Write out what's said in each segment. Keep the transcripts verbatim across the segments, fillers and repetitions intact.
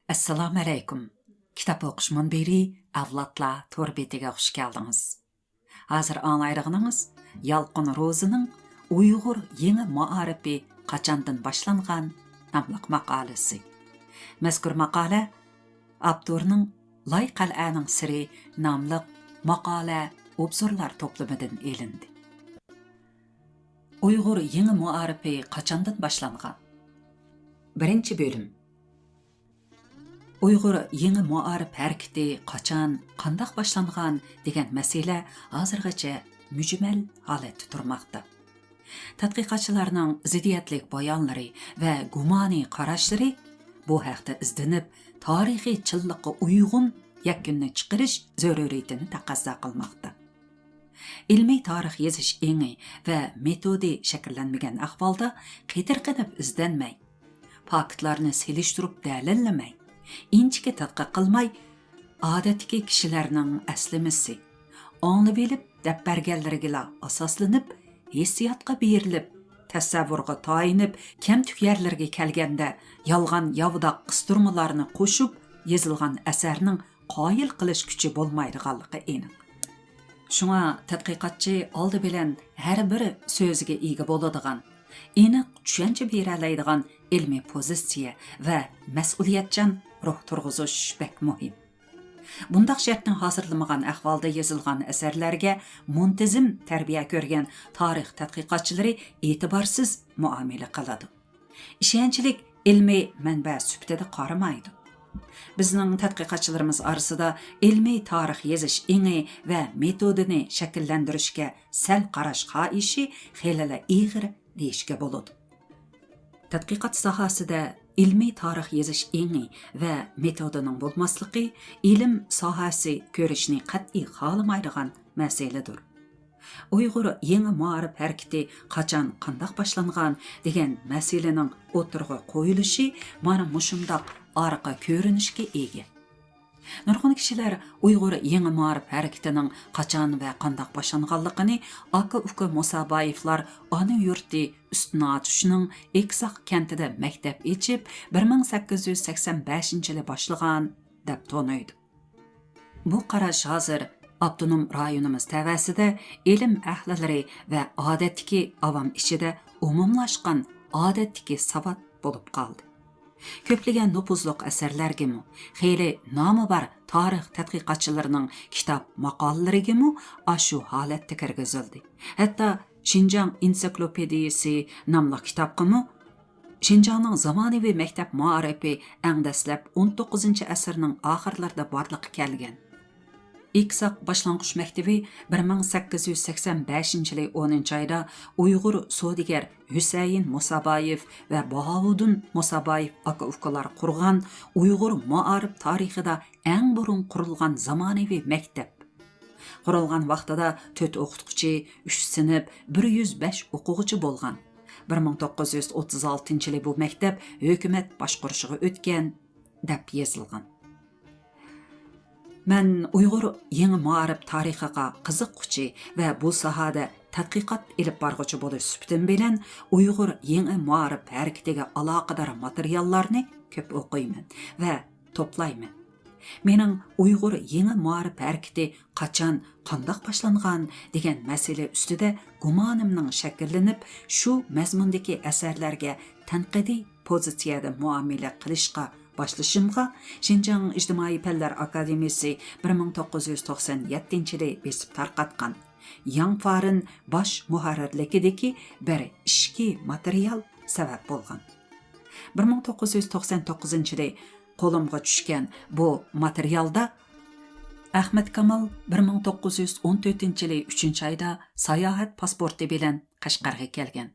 ئەسسالامۇئەلەيكۇم. كىتاب ئوقۇش مۇنبىرى ئەۋلادلار تور بېتىگە خۇش كەلدىڭىز. ھازىر ئاڭلايدىغىنىڭىز يالقۇن روزىنىڭ «ئۇيغۇر يېڭى مائارىپى قاچاندىن باشلانغان؟» ناملىق ماقالىسى. مەزكۇر ماقالە ئاپتورنىڭ «لاي قەلئەنىڭ سىرى» ناملىق ماقالە ئوبزورلار توپلىمىدىن ئېلىندى. ئۇيغۇر يېڭى مائارىپى قاچاندىن باشلانغان؟ بىرىنچى بۆلۈم. ئۇيغۇر يېڭى مائارىپ ھەرىكىتى قاچان، قانداق باشلانغان دېگەن مەسىلە ھازىرغىچە مۈجمەل ھالەتتە تۇرماقتا. تەتقىقاتچىلارنىڭ زىددىيەتلىك بايانلىرى ۋە گۇمانىي قاراشلىرى بۇ ھەقتە ئىزدىنىپ، تارىخىي چىنلىققا ئۇيغۇن يەكۈننى چىقىرىش زۆرۈرىيىتىنى تەقەززا قىلماقتا. ئىلمىي تارىخ يېزىش ئېڭى ۋە مېتودى شەكىللەنمىگەن ئەھۋالدا قېتىرقىنىپ ئىزدەنمەي، پاكىتلارنى سېلىشتۇرۇپ دەلىللىمەي، ئىنچىكە تەتقىق قىلماي، ئادەتتىكى كىشىلەرنىڭ ئەسلىمىسى، ئاڭلىۋېلىپ دەپ بەرگەنلىرىگىلا ئاساسلىنىپ، ھېسسىياتقا بېرىلىپ، تەسەۋۋۇرغا تايىنىپ، كەمتۈك يەرلىرىگە كەلگەندە يالغان ياۋىداق قىستۇرمىلارنى قوشۇپ يېزىلغان ئەسەرنىڭ قايىل قىلىش كۈچى بولمايدىغانلىقى ئېنىق. شۇڭا تەتقىقاتچى ئالدى بىلەن ھەر بىر سۆزگە ئىگە بولىدىغان، ئېنىق چۈشەنچە بېرەلەيدىغان ئىلمىي پوزىتسىيە ۋە مەسئۇلىيەتچان روھ تۇرغۇزۇش بەك مۇھىم. بۇنداق شەرتنى ھازىرلىمىغان ئەھۋالدا يېزىلغان ئەسەرلەرگە مۇنتىزىم تەربىيە كۆرگەن تارىخ تەتقىقاتچىلىرى ئېتىبارسىز مۇئامىلە قىلىدۇ. ئىشەنچلىك ئىلمىي مەنبە سۈپىتىدە قارىمايدۇ. بىزنىڭ تەتقىقاتچىلىرىمىز ئارىسىدا ئىلمىي تارىخ يېزىش ئېڭى ۋە مېتودىنى شەكىللەندۈرۈشكە سەل قاراش خاھىشى خېلىلا ئېغىر دېيىشكە بولىدۇ. تەتقىقات ساھەسىدە ئىلمىي تارىخ يېزىش ئېڭى ۋە مېتودىنىڭ بولماسلىقى ئىلىم ساھەسى كۆرۈشنى قەتئىي خالىمايدىغان مەسىلىدۇر. ئۇيغۇر يېڭى مائارىپ ھەرىكىتى قاچان، قانداق باشلانغان دېگەن مەسىلىنىڭ ئوتتۇرىغا قويۇلۇشى مانا مۇشۇنداق ئارقا كۆرۈنۈشكە ئىگە. نۇرغۇن كىشىلەر ئۇيغۇر يېڭى مائارىپ ھەرىكىتىنىڭ قاچان ۋە قانداق باشلانغانلىقىنى ئاكا-ئۇكا مۇسابايېۋلار ئانا يۇرتى ئۈستۈن ئاتۇشنىڭ ئېكساق كەنتىدە مەكتەپ ئېچىپ، بىر مىڭ سەككىز يۈز سەكسەن بەشىنچى يىلى باشلىغان دەپ تونۇيدۇ. بۇ قاراش ھازىر ئاپتونوم رايونىمىز تەۋەسىدە ئىلىم ئەھلىلىرى ۋە ئادەتتىكى ئاۋام ئىچىدە ئومۇملاشقان ئادەتتىكى ساۋات بولۇپ قالدى. كۆپلىگەن نوپۇزلۇق ئەسەرلەرگىمۇ، خېلى نامى بار تارىخ تەتقىقاتچىلىرىنىڭ كىتاب ماقالىلىرىگىمۇ ئاشۇ ھالەتتە كىرگۈزۈلدى. ھەتتا شىنجاڭ ئېنسىكلوپېدىيىسى ناملىق كىتابقىمۇ شىنجاڭنىڭ زامانىۋى مەكتەپ مائارىپى ئەڭ دەسلەپ ئون توققۇزىنچى ئەسىرنىڭ ئاخىرلىرىدا بارلىققا كەلگەن. ئېكساق باشلانغۇچ مەكتىۋى بىر مىڭ سەككىز يۈز سەكسەن بەشىنچى يىلى ئونىنچى ئايدا ئۇيغۇر سودىگەر ھۈسەيىن مۇسابايېف ۋە باھاۋۇدۇن مۇسابايېف ئاكا-ئۇكىلار قۇرغان ئۇيغۇر مائارىپ تارىخىدا ئەڭ بۇرۇن قۇرۇلغان زامانىۋى مەكتەپ. قۇرۇلغان ۋاقتىدا تۆت ئوقۇتقۇچى، ئۈچ سىنىپ، بىر يۈز بەش ئوقۇغۇچى بولغان. بىر مىڭ توققۇز يۈز ئوتتۇز ئالتىنچى يىلى بۇ مەكتەپ ھۆكۈمەت باشقۇرۇشىغا ئۆتكەن، دەپ يېزىلغان. مەن ئۇيغۇر يېڭى مائارىپ تارىخىغا قىزىققۇچى ۋە بۇ ساھەدە تەتقىقات ئېلىپ بارغۇچى بولۇش سۈپىتىم بىلەن ئۇيغۇر يېڭى مائارىپ ھەرىكىتىگە ئالاقىدار ماتېرىياللارنى كۆپ ئوقۇيمەن ۋە توپلايمەن. مېنىڭ ئۇيغۇر يېڭى مائارىپ ھەرىكىتى قاچان، قانداق باشلانغان دېگەن مەسىلە ئۈستىدە گۇمانىمنىڭ شەكىللىنىپ، شۇ مەزمۇندىكى ئەسەرلەرگە تەنقىدىي پوزىتسىيەدە مۇئامىلە قىلىشقا باشلىشىمغا شىنجاڭ ئىجتىمائىي پەنلەر ئاكادېمىيىسى بىر مىڭ توققۇز يۈز توقسەن يەتتىنچى يىلى بېسىپ تارقاتقان ياڭ فارېن باش مۇھەررىرلىكىدىكى بىر ئىچكى ماتېرىيال سەۋەب بولغان. بىر مىڭ توققۇز يۈز توقسەن توققۇزىنچى يىلى قولۇمغا چۈشكەن بۇ ماتېرىيالدا ئەخمەت كامال بىر مىڭ توققۇز يۈز ئون تۆتىنچى يىلى ئۈچىنچى ئايدا ساياھەت پاسپورتى بىلەن قەشقەرگە كەلگەن.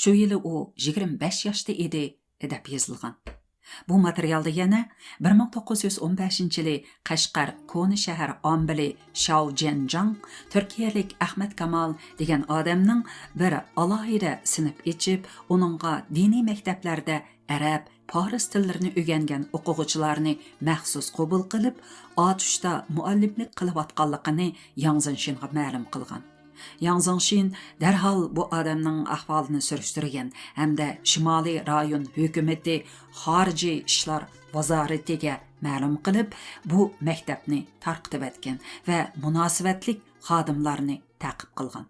شۇ يىلى ئۇ يىگىرمە بەش ياشتا ئىدى، دەپ يېزىلغان. بۇ ماتېرىيالدا يەنە بىر مىڭ توققۇز يۈز ئون بەشىنچى يىلى قەشقەر كونا شەھەر ئامبىلى شاۋ جيەنجاڭ تۈركىيەلىك ئەخمەت كامال دېگەن ئادەمنىڭ بىر ئالاھىدە سىنىپ ئېچىپ، ئۇنىڭغا دىنىي مەكتەپلەردە ئەرەب، پارس تىللىرىنى ئۆگەنگەن ئوقۇغۇچىلارنى مەخسۇس قوبۇل قىلىپ، ئاتۇشتا مۇئەللىملىك قىلىۋاتقانلىقىنى ياڭ زېنشىنغا مەلۇم قىلغان. ياڭ زېڭشىن دەرھال بۇ ئادەمنىڭ ئەھۋالىنى سۈرۈشتۈرگەن ھەمدە شىمالىي رايون ھۆكۈمىتى خارىجىي ئىشلار ۋازارىتىگە مەلۇم قىلىپ، بۇ مەكتەپنى تارقىتىۋەتكەن ۋە مۇناسىۋەتلىك خادىملارنى تەقىب قىلغان.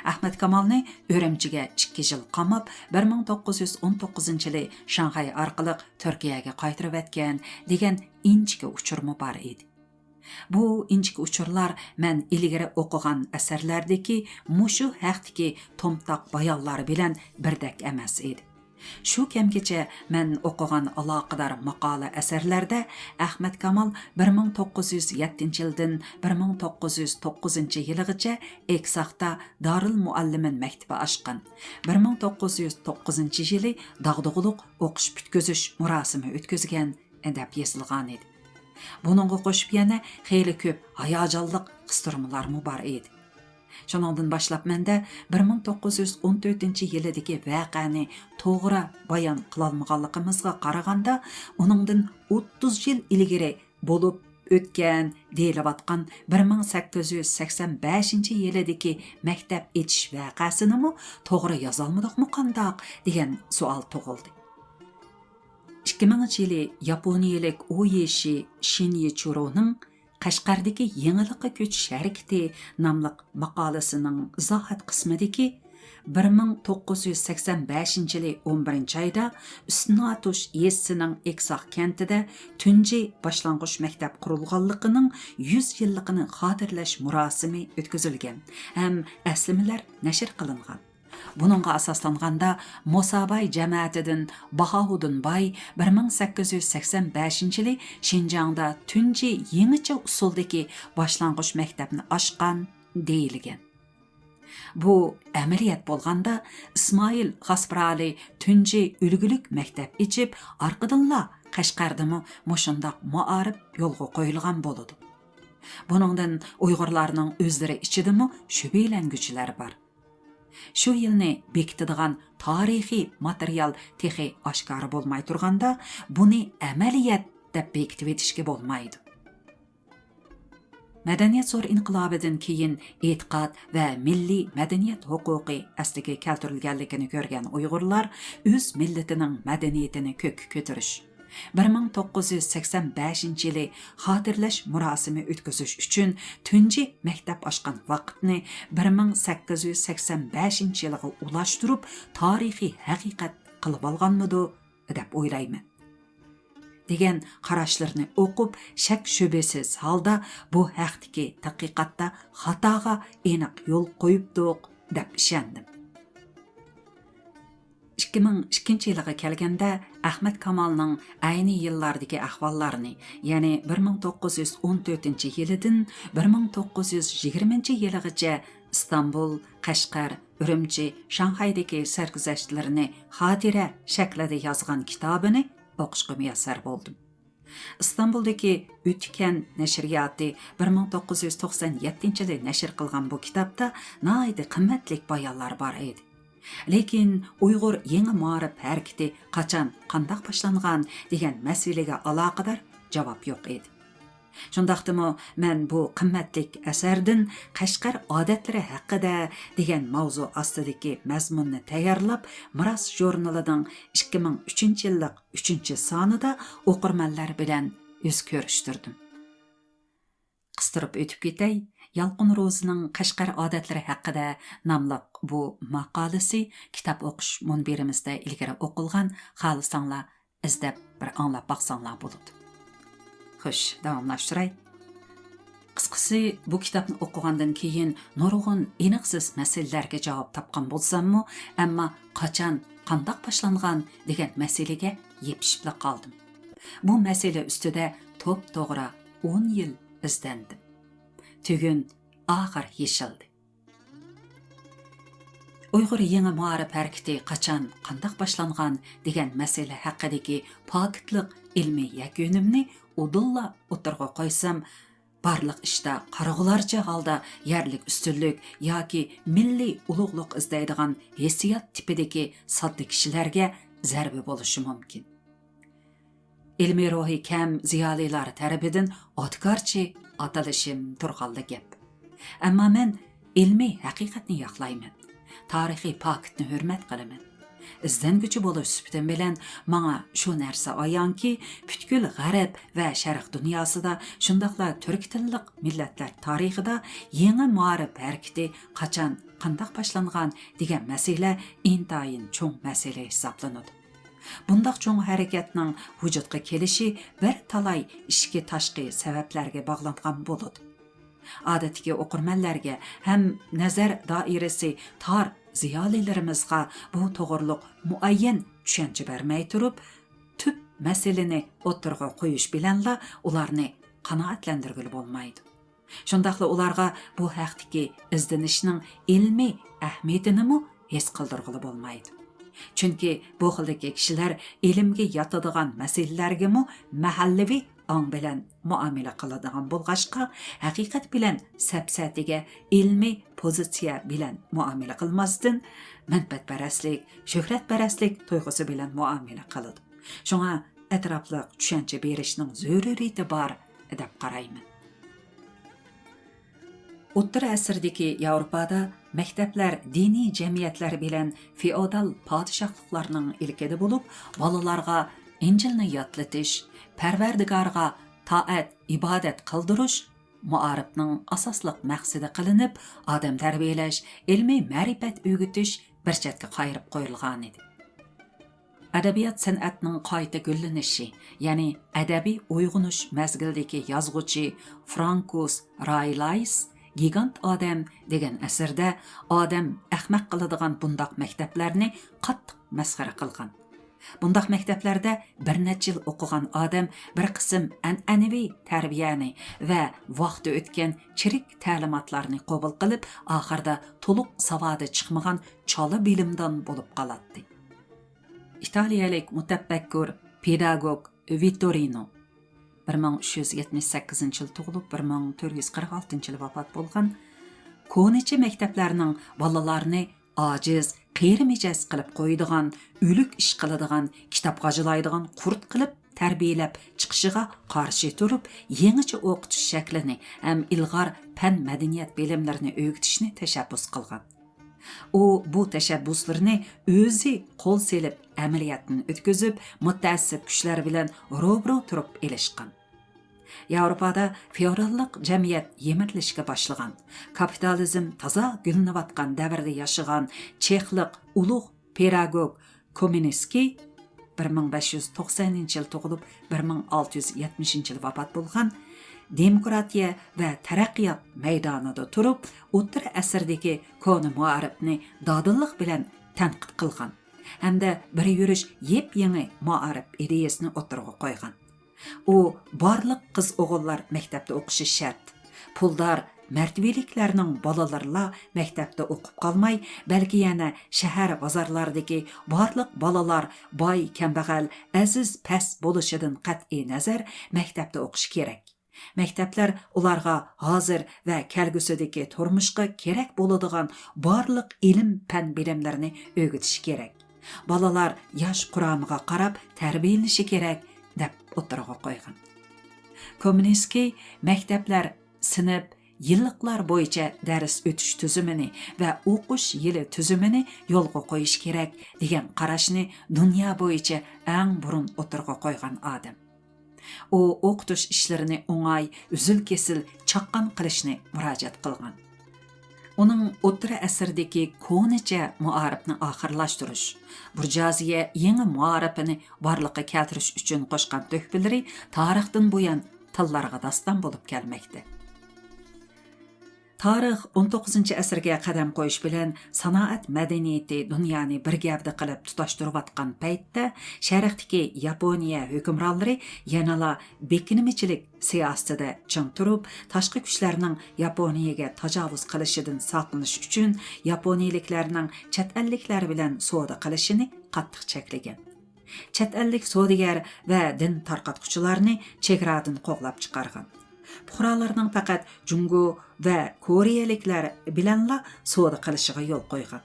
ئەخمەت كامالنى ئۈرۈمچىگە ئىككى يىل قاماپ، بىر مىڭ توققۇز يۈز ئون توققۇزىنچى يىلى شاڭخەي ئارقىلىق تۈركىيەگە قايتۇرۇۋەتكەن دېگەن ئىنچىكە ئۇچۇرمۇ بار ئىدى. بۇ ئىنچىكە ئۇچۇرلار مەن ئىلگىرى ئوقۇغان ئەسەرلەردىكى مۇشۇ ھەقتىكى تومتاق بايانلار بىلەن بىردەك ئەمەس ئىدى. شۇ كەمگىچە مەن ئوقۇغان ئالاقىدار ماقالە ئەسەرلەردە ئەخمەت كامال بىر مىڭ توققۇز يۈز يەتتىنچى يىلدىن بىر مىڭ توققۇز يۈز توققۇزىنچى يىلىغىچە ئېكساكتا دارىل مۇئەللىمىن مەكتىپى ئاچقان، بىر مىڭ توققۇز يۈز توققۇزىنچى يىلى داغدۇغىلىق ئوقۇش پۈتكۈزۈش مۇراسىمى ئۆتكۈزگەن، دەپ يېزىلغانىدى. بۇنىڭغا قوشۇپ يەنە خېلى كۆپ ھاياجانلىق قىستۇرمىلارمۇ بار ئىدى. شۇنىڭدىن باشلاپ مەندە بىر مىڭ توققۇز يۈز ئون تۆتىنچى يىلىدىكى ۋەقەنى توغرا بايان قىلالمىغانلىقىمىزغا قارىغاندا، ئۇنىڭدىن ئوتتۇز يىل ئىلگىرى بولۇپ ئۆتكەن دېيىلىۋاتقان بىر مىڭ سەككىز يۈز سەكسەن بەشىنچى يىلىدىكى مەكتەپ ئېچىش ۋەقەسىنىمۇ توغرا يازالمىدۇقمۇ قانداق دېگەن سوئال تۇغۇلدى. ئىككى مىڭىنچى يىلى ياپونىيەلىك ئويېشى شىنيىچۇرونىڭ قەشقەردىكى يېڭىلىققا كۆچۈش ھەرىكىتى ناملىق ماقالىسىنىڭ ئىزاھات قىسمىدىكى بىر مىڭ توققۇز يۈز سەكسەن بەشىنچى يىلى ئون بىرىنچى ئايدا ئۈستۈن ئاتۇش يېزىسىنىڭ ئېكساق كەنتىدە تۇنجى باشلانغۇچ مەكتەپ قۇرۇلغانلىقىنىڭ يۈز يىللىقىنى خاتىرىلەش مۇراسىمى ئۆتكۈزۈلگەن ھەم ئەسلىمىلەر نەشر قىلىنغان. بۇنىڭغا ئاساسلانغاندا، موساباي جەمەتىدىن باھاۋۇدۇن باي بىر مىڭ سەككىز يۈز سەكسەن بەشىنچى يىلى شىنجاڭدا تۇنجى يېڭىچە ئۇسۇلدىكى باشلانغۇچ مەكتەپنى ئاچقان دېيىلگەن. بۇ ئەمەلىيەت بولغاندا، ئىسمائىل غاسپىرالى تۇنجى ئۈلگىلىك مەكتەپ ئېچىپ، ئارقىدىنلا قەشقەردىمۇ مۇشۇنداق مائارىپ يولغا قويۇلغان بولىدۇ. بۇنىڭدىن ئۇيغۇرلارنىڭ ئۆزلىرى ئىچىدىمۇ شۈبھىلەنگۈچىلەر بار. شۇ يىلنى بېكىتىدىغان تارىخىي ماتېرىيال تېخى ئاشكارا بولماي تۇرغاندا، بۇنى ئەمەلىيەت دەپ بېكىتىۋېتىشكە بولمايدۇ. مەدەنىيەت زور ئىنقىلابىدىن كېيىن ئېتىقاد ۋە مىللىي مەدەنىيەت ھوقۇقى ئەسلىگە كەلتۈرۈلگەنلىكىنى كۆرگەن ئۇيغۇرلار ئۆز مىللىتىنىڭ مەدەنىيىتىنى كۆككە كۆتۈرۈش، بىر مىڭ توققۇز يۈز سەكسەن بەشىنچى يىلى خاتىرىلەش مۇراسىمى ئۆتكۈزۈش ئۈچۈن تۇنجى مەكتەپ ئاچقان ۋاقىتنى بىر مىڭ سەككىز يۈز سەكسەن بەشىنچى يىلىغا ئۇلاشتۇرۇپ، تارىخىي ھەقىقەت قىلىۋالغانمىدۇ، دەپ ئويلايمەن، دېگەن قاراشلىرىنى ئوقۇپ، شەك-شۈبھىسىز ھالدا بۇ ھەقتىكى تەتقىقاتتا خاتاغا ئېنىق يول قويۇپتۇق، دەپ ئىشەندىم. ئىككى مىڭ ئىككىنچى يىلىغا كەلگەندە، ئەخمەت كامالنىڭ ئەينى يىللاردىكى ئەھۋاللارنى، يەنى بىر مىڭ توققۇز يۈز ئون تۆتىنچى يىلىدىن بىر مىڭ توققۇز يۈز يىگىرمىنچى يىلىغىچە ئىستانبۇل، قەشقەر، ئۈرۈمچى، شاڭخەيدىكى سەرگۈزەشتلىرىنى خاتىرە شەكلىدە يازغان كىتابىنى ئوقۇشقا مۇيەسسەر بولدۇم. ئىستانبۇلدىكى ئۆتكەن نەشرىياتى بىر مىڭ توققۇز يۈز توقسان يەتتىنچى يىلى نەشر قىلغان بۇ كىتابتا ناھايىتى قىممەتلىك بايانلار بار ئىدى. لېكىن ئۇيغۇر يېڭى مائارىپ ھەرىكىتى قاچان، قانداق باشلانغان دېگەن مەسىلىگە ئالاقىدار جاۋاب يوق ئىدى. شۇنداقتىمۇ مەن بۇ قىممەتلىك ئەسەردىن قەشقەر ئادەتلىرى ھەققىدە دېگەن ماۋزۇ ئاستىدىكى مەزمۇننى تەييارلاپ، مىراس ژۇرنىلىنىڭ ئىككى مىڭ ئۈچىنچى يىللىق ئۈچىنچى سانىدا ئوقۇرمەنلەر بىلەن يۈز كۆرۈشتۈردۈم. قىستۇرۇپ ئۆتۈپ كېتەي، يالقۇن روزىنىڭ قەشقەر ئادەتلىرى ھەققىدە ناملىق بۇ ماقالىسى كىتاب ئوقۇش مۇنبىرىمىزدە ئىلگىرى ئوقۇلغان، خالىساڭلار ئىزدەپ بىر ئاڭلاپ باقساڭلار بولىدۇ. خوش، داۋاملاشتۇراي. قىسقىسى، بۇ كىتابنى ئوقۇغاندىن كېيىن نۇرغۇن ئېنىقسىز مەسىلىلەرگە جاۋاب تاپقان بولساممۇ، ئەمما قاچان، قانداق باشلانغان دېگەن مەسىلىگە يېپىشىپلا قالدىم. بۇ مەسىلە ئۈستىدە توپتوغرا ئون يىل ئىزدەندىم. تۈگۈن ئاخىر يېشىلدى. ئۇيغۇر يېڭى مائارىپ ھەرىكىتى قاچان، قانداق باشلانغان دېگەن مەسىلە ھەققىدىكى پاكىتلىق ئىلمىي يەكۈنۈمنى ئۇدۇللا ئوتتۇرىغا قويسام، بارلىق ئىشتا قارىغۇلارچە ھالدا يەرلىك ئۈستۈنلۈك ياكى مىللىي ئۇلۇغلۇق ئىزدەيدىغان ھېسسىيات تىپىدىكى ساددا كىشىلەرگە زەربە بولۇشى مۇمكىن. ئىلمىي روھى كەم زىيالىيلار تەرىپىدىن ئاتىكارچى ئاتىلىشىم تۇرغانلا گەپ. ئەمما مەن ئىلمىي ھەقىقەتنى ياقلايمەن. تارىخىي پاكىتنى ھۆرمەت قىلىمەن. ئىزدەنگۈچى بولۇش سۈپىتىم بىلەن ماڭا شۇ نەرسە ئايانكى، پۈتكۈل غەرب ۋە شەرق دۇنياسىدا، شۇنداقلا تۈركىي تىللىق مىللەتلەر تارىخىدا يېڭى مائارىپ ھەرىكىتى قاچان، قانداق باشلانغان دېگەن مەسىلە ئىنتايىن چوڭ مەسىلە ھېسابلىنىدۇ. بۇنداق چوڭ ھەرىكەتنىڭ ۋۇجۇدقا كېلىشى بىر تالاي ئىچكى تاشقى سەۋەبلەرگە باغلانغان بولىدۇ. ئادەتتىكى ئوقۇرمەنلەرگە ھەم نەزەر دائىرىسى تار زىيالىيلىرىمىزغا بۇ توغرۇلۇق مۇئەييەن چۈشەنچە بەرمەي تۇرۇپ، تۈپ مەسىلىنى ئوتتۇرىغا قويۇش بىلەنلا ئۇلارنى قانائەتلەندۈرگىلى بولمايدۇ. شۇنداقلا ئۇلارغا بۇ ھەقتىكى ئىزدىنىشنىڭ ئىلمىي ئەھمىيىتىنىمۇ ھېس قىلدۇرغىلى بولمايدۇ. چۈنكى بۇ خىلدىكى كىشىلەر ئىلىمگە ياتىدىغان مەسىلىلەرگىمۇ مەھەللىۋى ئاڭ بىلەن مۇئامىلە قىلىدىغان بولغاچقا، ھەقىقەت بىلەن سەپسەتىگە ئىلمىي پوزىتسىيە بىلەن مۇئامىلە قىلماستىن، مەنپەئەتپەرەسلىك، شۆھرەتپەرەسلىك تۇيغۇسى بىلەن مۇئامىلە قىلىدۇ. شۇڭا ئەتراپلىق چۈشەنچە بېرىشنىڭ زۆرۈرىيىتى بار، دەپ قارايمەن. ئوتتۇرا ئەسىردىكى ياۋروپادا مەكتەپلەر دىنىي جەمئىيەتلەر بىلەن فېئودال پادىشاھلىقلارنىڭ ئىلكىدە بولۇپ، بالىلارغا ئىنجىلنى يادلىتىش، پەرۋەردىگارغا تائەت-ئىبادەت قىلدۇرۇش مائارىپنىڭ ئاساسلىق مەقسىتى قىلىنىپ، ئادەم تەربىيەلەش، ئىلمىي مەرىپەت ئۆگىتىش بىر چەتكە قايرىپ قويۇلغانىدى. ئەدەبىيات سەنئەتنىڭ قايتا گۈللىنىشى، يەنى ئەدەبىي ئويغىنىش مەزگىلىدىكى يازغۇچى فرانكوس رايلايس گىگانت ئادەم دېگەن ئەسىرىدە ئادەم ئەخمەق قىلىدىغان بۇنداق مەكتەپلەرنى قاتتىق مەسخىرە قىلغان. بۇنداق مەكتەپلەردە بىر نەچچە يىل ئوقۇغان ئادەم بىر قىسىم ئەنئەنىۋى تەربىيەنى ۋە ۋاقتى ئۆتكەن چىرىك تەلىماتلارنى قوبۇل قىلىپ، ئاخىرىدا تولۇق ساۋادى چىقمىغان چالا بىلىمدان بولۇپ قالاتتى. ئىتالىيەلىك مۇتەپەككۇر، پېداگوگ ۋىتتورىنو، بىر مىڭ ئۈچ يۈز يەتمىش سەككىزىنچى يىل تۇغۇلۇپ، بىر مىڭ تۆت يۈز قىرىق ئالتىنچى يىل ۋاپات بولغان، كونىچە مەكتەپلەرنىڭ بالىلارنى ئاجىز، قېرى مىجەز قىلىپ قويىدىغان، ئۆلۈك ئىش قىلىدىغان، كىتاب غاجىلايدىغان قۇرت قىلىپ تەربىيەلەپ چىقىشىغا قارشى تۇرۇپ، يېڭىچە ئوقۇتۇش شەكلىنى ھەم ئىلغار پەن مەدەنىيەت بىلىملىرىنى ئۆگىتىشنى تەشەببۇس قىلغان. ئۇ بۇ تەشەببۇسلىرىنى ئۆزى قول سېلىپ ئەمەلىيەتتىن ئۆتكۈزۈپ، مۇتەئەسسىپ كۈچلەر بىلەن روبىرو تۇرۇپ ئېلىشقان. ياۋروپادا فېئوداللىق جەمئىيەت يىمىرىلىشكە باشلىغان، كاپىتالىزم تازا گۈللىنىۋاتقان دەۋردە ياشىغان چېخلىق ئۇلۇغ پېداگوگ كومېنسكىي، بىر مىڭ بەش يۈز توقسەنىنچى يىل تۇغۇلۇپ، بىر مىڭ ئالتە يۈز يەتمىشىنچى يىل ۋاپات بولغان، دېموكراتىيە ۋە تەرەققىيات مەيدانىدا تۇرۇپ، ئوتتۇرا ئەسىردىكى كونا مائارىپنى دادىللىق بىلەن تەنقىد قىلغان ھەمدە بىر يۈرۈش يېپيېڭى مائارىپ ئىدىيەسىنى ئوتتۇرىغا قويغان. ئۇ بارلىق قىز-ئوغۇللار مەكتەپتە ئوقۇشى شەرت، پۇلدار، مەرتىۋىلىكلەرنىڭ بالىلىرىلا مەكتەپتە ئوقۇپ قالماي، بەلكى يەنە شەھەر بازارلاردىكى بارلىق بالىلار باي-كەمبەغەل، ئەزىز-پەس بولۇشىدىن قەتئىينەزەر، مەكتەپتە ئوقۇشى كېرەك. مەكتەپلەر ئۇلارغا ھازىر ۋە كەلگۈسىدىكى تۇرمۇشقا كېرەك بولىدىغان بارلىق ئىلىم-پەن بىلىملىرىنى ئۆگىتىشى كېرەك. بالىلار ياش قۇرامىغا قاراپ تەربىيەلىنىشى كېرەك، دەپ ئوتتۇرىغا قويغان. كومېنسكىي مەكتەپلەر سىنىپ، يىللىقلار بويىچە دەرس ئۆتۈش تۈزۈمىنى ۋە ئوقۇش يىلى تۈزۈمىنى يولغا قويۇش كېرەك، دېگەن قاراشنى دۇنيا بويىچە ئەڭ بۇرۇن ئوتتۇرىغا قويغان ئادەم. ئۇ ئوقۇتۇش ئىشلىرىنى ئوڭاي، ئۈزۈل-كېسىل، چاققان قىلىشنى مۇراجىئەت قىلغان. ئۇنىڭ ئوتتۇرا ئەسىردىكى كونىچە مائارىپنى ئاخىرلاشتۇرۇش، بۇرژۇئازىيە يېڭى مائارىپىنى بارلىققا كەلتۈرۈش ئۈچۈن قوشقان تۆھپىلىرى تارىختىن بۇيان تىللارغا داستان بولۇپ كەلمەكتە. تارىخ ئون توققۇزىنچى ئەسىرگە قەدەم قويۇش بىلەن سانائەت مەدەنىيىتى دۇنيانى بىر گەۋدە قىلىپ تۇتاشتۇرۇۋاتقان پەيتتە، شەرقتىكى ياپونىيە ھۆكۈمرانلىرى يەنىلا بېكىنمىچىلىك سىياسىتىدە چىڭ تۇرۇپ، تاشقى كۈچلەرنىڭ ياپونىيەگە تاجاۋۇز قىلىشىدىن ساقلىنىش ئۈچۈن ياپونىيىلىكلەرنىڭ چەت ئەللىكلەر بىلەن سودا قىلىشىنى قاتتىق چەكلىگەن. چەت ئەللىك سودىگەر ۋە دىن تارقاتقۇچىلارنى چېگرادىن قوغلاپ چىقارغان. پۇقرالارنىڭ پەقەت جۇڭگو ۋە كورېيەلىكلەر بىلەنلا سودا قىلىشىغا يول قويغان.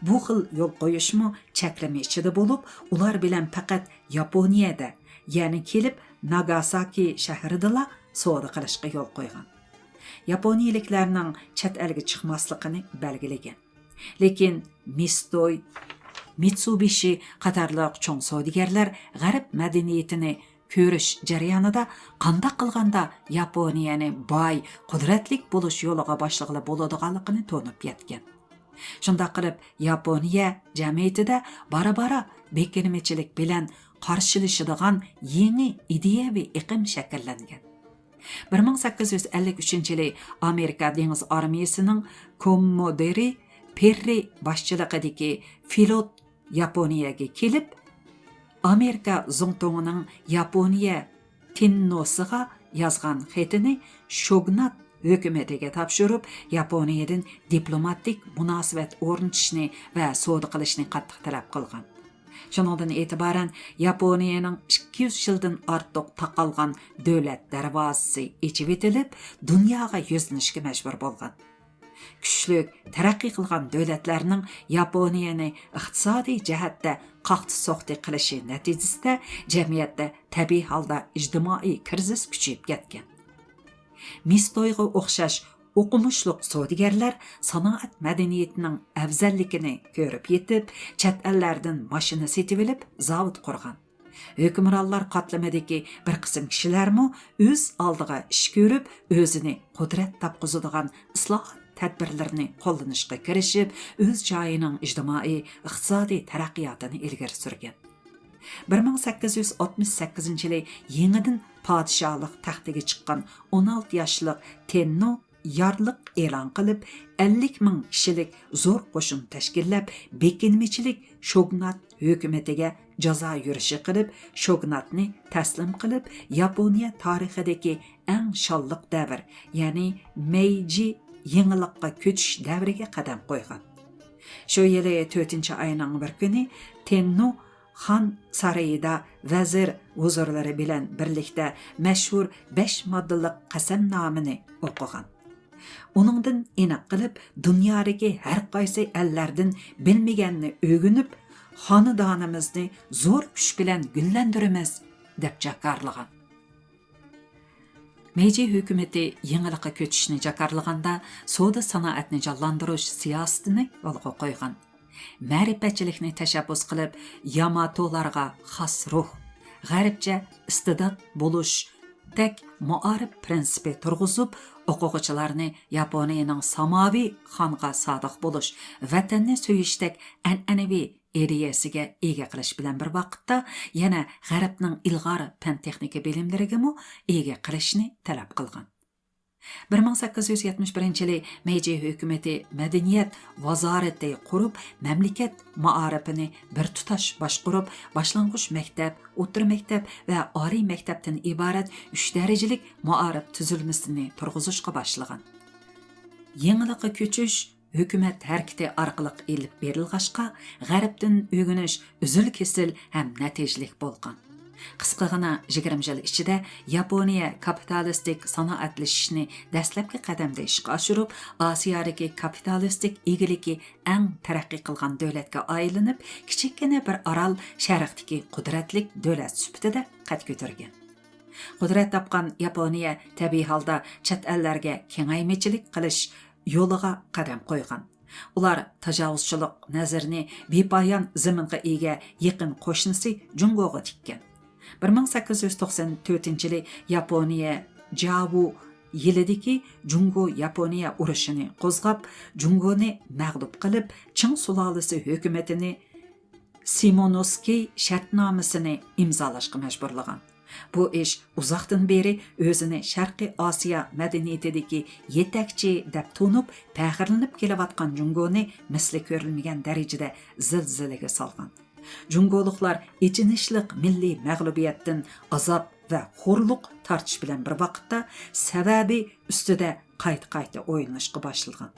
بۇ خىل يول قويۇشمۇ چەكلىمە ئىچىدە بولۇپ، ئۇلار بىلەن پەقەت ياپونىيەدە، يەنى كېلىپ ناگاساكى شەھىرىدىلا سودا قىلىشقا يول قويغان. ياپونىيىلىكلەرنىڭ چەت ئەلگە چىقماسلىقىنى بەلگىلىگەن. لېكىن مىستوي، مىتسۇبىشى قاتارلىق چوڭ سودىگەرلەر غەرب مەدەنىيىتىنى كۆرۈش جەريانىدا قانداق قىلغاندا ياپونىيەنى باي، قۇدرەتلىك بولۇش يولىغا باشلىغىلى بولىدىغانلىقىنى تونۇپ يەتكەن. شۇنداق قىلىپ، ياپونىيە جەمئىيىتىدە بارا-بارا بېكىنمىچىلىك بىلەن قارشىلىشىدىغان يېڭى ئىدىيەۋى ئېقىم شەكىللەنگەن. بىر مىڭ سەككىز يۈز ئەللىك ئۈچىنچى يىلى ئامېرىكا دېڭىز ئارمىيىسىنىڭ كوممودىرى پېررى باشچىلىقىدىكى فلوت ياپونىيەگە كېلىپ، ئامېرىكا زۇڭتۇڭىنىڭ ياپونىيە تېننوسىغا يازغان خېتىنى شوگنات ھۆكۈمىتىگە تاپشۇرۇپ، ياپونىيەدىن دىپلوماتىك مۇناسىۋەت ئورنىتىشنى ۋە سودا قىلىشنى قاتتىق تەلەپ قىلغان. شۇنىڭدىن ئېتىبارەن ياپونىيەنىڭ ئىككى يۈز يىلدىن ئارتۇق تاقالغان دۆلەت دەرۋازىسى ئېچىۋېتىلىپ، دۇنياغا يۈزلىنىشكە مەجبۇر بولغان. كۈچلۈك، تەرەققىي قىلغان دۆلەتلەرنىڭ ياپونىيەنى ئىقتىسادىي جەھەتتە قاقتى-سوقتى قىلىشى نەتىجىسىدە جەمئىيەتتە تەبىئىي ھالدا ئىجتىمائىي كىرىزىس كۈچىيىپ كەتكەن. مىستويغا ئوخشاش ئوقۇمۇشلۇق سودىگەرلەر سانائەت مەدەنىيىتىنىڭ ئەۋزەللىكىنى كۆرۈپ يېتىپ، چەت ئەللەردىن ماشىنا سېتىۋېلىپ، زاۋۇت قۇرغان. ھۆكۈمرانلار قاتلىمىدىكى بىر قىسىم كىشىلەرمۇ ئۆز ئالدىغا ئىش كۆرۈپ، ئۆزىنى قۇدرەت تاپقۇزىدىغان ئىسلاھات تەدبىرلىرىنى قوللىنىشقا كىرىشىپ، ئۆز جايىنىڭ ئىجتىمائىي، ئىقتىسادىي تەرەققىياتىنى ئىلگىرى سۈرگەن. بىر مىڭ سەككىز يۈز ئاتمىش سەككىزىنچى يىلى يېڭىدىن پادىشاھلىق تەختىگە چىققان ئون ئالتە ياشلىق تېننو يارلىق ئېلان قىلىپ، ئەللىك مىڭ كىشىلىك زور قوشۇن تەشكىللەپ، بېكىنمىچىلىك شوگنات ھۆكۈمىتىگە جازا يۈرۈشى قىلىپ، شوگناتنى تەسلىم قىلىپ، ياپونىيە تارىخىدىكى ئەڭ شانلىق دەۋر، يەنى مېيجى يېڭىلىققا كۆچۈش دەۋرىگە قەدەم قويغان. شۇ يىلى تۆتىنچى ئاينىڭ بىر كۈنى تېننو خان سارىيىدا ۋەزىر ھۇزۇرلىرى بىلەن بىرلىكتە مەشھۇر بەش ماددىلىق قەسەمنامىنى ئوقۇغان. ئۇنىڭدىن ئېنىق قىلىپ، دۇنيادىكى ھەر قايسى ئەللەردىن بىلمىگەننى ئۆگىنىپ، خانىدانىمىزنى زور كۈچ بىلەن گۈللەندۈرىمىز، دەپ جاكارلىغان. مېيجى ھۆكۈمىتى يېڭىلىققا كۆچۈشنى جاكارلىغاندا، سودا سانائەتنى جانلاندۇرۇش سىياسىتىنى يولغا قويغان. مەرىپەتچىلىكنى تەشەببۇس قىلىپ، ياماتولارغا خاس روھ، غەربچە ئىستىدات بولۇشتەك مائارىپ پىرىنسىپى تۇرغۇزۇپ، ئوقۇغۇچىلارنى ياپونىيەنىڭ ساماۋى خانغا سادىق بولۇش، ۋەتەننى سۆيۈشتەك ئەنئەنىۋى ئىدىيەسىگە ئىگە قىلىش بىلەن بىر ۋاقىتتا، يەنە غەربنىڭ ئىلغار پەن-تېخنىكا بىلىملىرىگىمۇ ئىگە قىلىشنى تەلەپ قىلغان. بىر مىڭ سەككىز يۈز يەتمىش بىرىنچى يىلى مېيجى ھۆكۈمىتى مەدەنىيەت ۋازارىتى قۇرۇپ، مەملىكەت مائارىپىنى بىر تۇتاش باشقۇرۇپ، باشلانغۇچ مەكتەپ، ئوتتۇرا مەكتەپ ۋە ئالىي مەكتەپتىن ئىبارەت ئۈچ دەرىجىلىك مائارىپ تۈزۈلمىسىنى تۇرغۇزۇشقا باشلىغان. يېڭىلىققا كۆچۈش ھۆكۈمەت ھەرىكىتى ئارقىلىق ئېلىپ بېرىلغاچقا، غەربتىن ئۆگىنىش ئۈزۈل-كېسىل ھەم نەتىجىلىك بولغان. قىسقىغىنا يىگىرمە يىل ئىچىدە ياپونىيە كاپىتالىستىك سانائەتلىشىشنى دەسلەپكى قەدەمدە ئىشقا ئاشۇرۇپ، ئاسىيادىكى كاپىتالىستىك ئىگىلىكى ئەڭ تەرەققىي قىلغان دۆلەتكە ئايلىنىپ، كىچىككىنە بىر ئارال شەرقتىكى قۇدرەتلىك دۆلەت سۈپىتىدە قەد كۆتۈرگەن. قۇدرەت تاپقان ياپونىيە تەبىئىي ھالدا چەت ئەللەرگە كېڭەيمىچىلىك قىلىش يولىغا قەدەم قويغان. ئۇلار تاجاۋۇزچىلىق نەزىرىنى بىپايان زېمىنغا ئىگە يېقىن قوشنىسى جۇڭگوغا تىككەن. بىر مىڭ سەككىز يۈز توقسەن تۆتىنچى يىلى ياپونىيە جاۋۇ يىلىدىكى جۇڭگو-ياپونىيە ئۇرۇشىنى قوزغاپ، جۇڭگونى مەغلۇپ قىلىپ، چىڭ سۇلالىسى ھۆكۈمىتىنى سىمونوسكىي شەرتنامىسىنى ئىمزالاشقا مەجبۇرلىغان. بۇ ئىش ئۇزاقتىن بېرى ئۆزىنى شەرقىي ئاسىيا مەدەنىيىتىدىكى يېتەكچى دەپ تونۇپ، پەخىرلىنىپ كېلىۋاتقان جۇڭگونى مىسلى كۆرۈلمىگەن دەرىجىدە زىلزىلىگە سالغان. جۇڭگولۇقلار ئېچىنىشلىق مىللىي مەغلۇبىيەتتىن ئازاب ۋە خورلۇق تارتىش بىلەن بىر ۋاقىتتا، سەۋەبى ئۈستىدە قايتا-قايتا ئويلىنىشقا باشلىغان.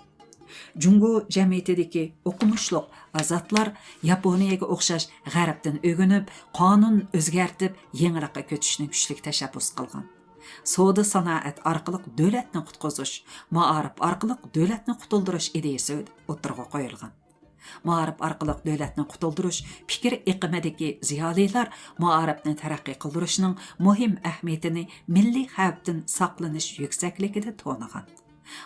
جۇڭگو جەمئىيىتىدىكى ئوقۇمۇشلۇق ئازادلار ياپونىيەگە ئوخشاش غەربتىن ئۆگىنىپ، قانۇن ئۆزگەرتىپ، يېڭىلىققا كۆچۈشنى كۈچلۈك تەشەببۇس قىلغان. سودا سانائەت ئارقىلىق دۆلەتنى قۇتقۇزۇش، مائارىپ ئارقىلىق دۆلەتنى قۇتۇلدۇرۇش ئىدىيىسى ئوتتۇرىغا قويۇلغان. مائارىپ ئارقىلىق دۆلەتنى قۇتۇلدۇرۇش پىكىر ئېقىمىدىكى زىيالىيلار مائارىپنى تەرەققىي قىلدۇرۇشنىڭ مۇھىم ئەھمىيىتىنى مىللىي خەۋپتىن ساقلىنىش يۈكسەكلىكىدە تونۇغان.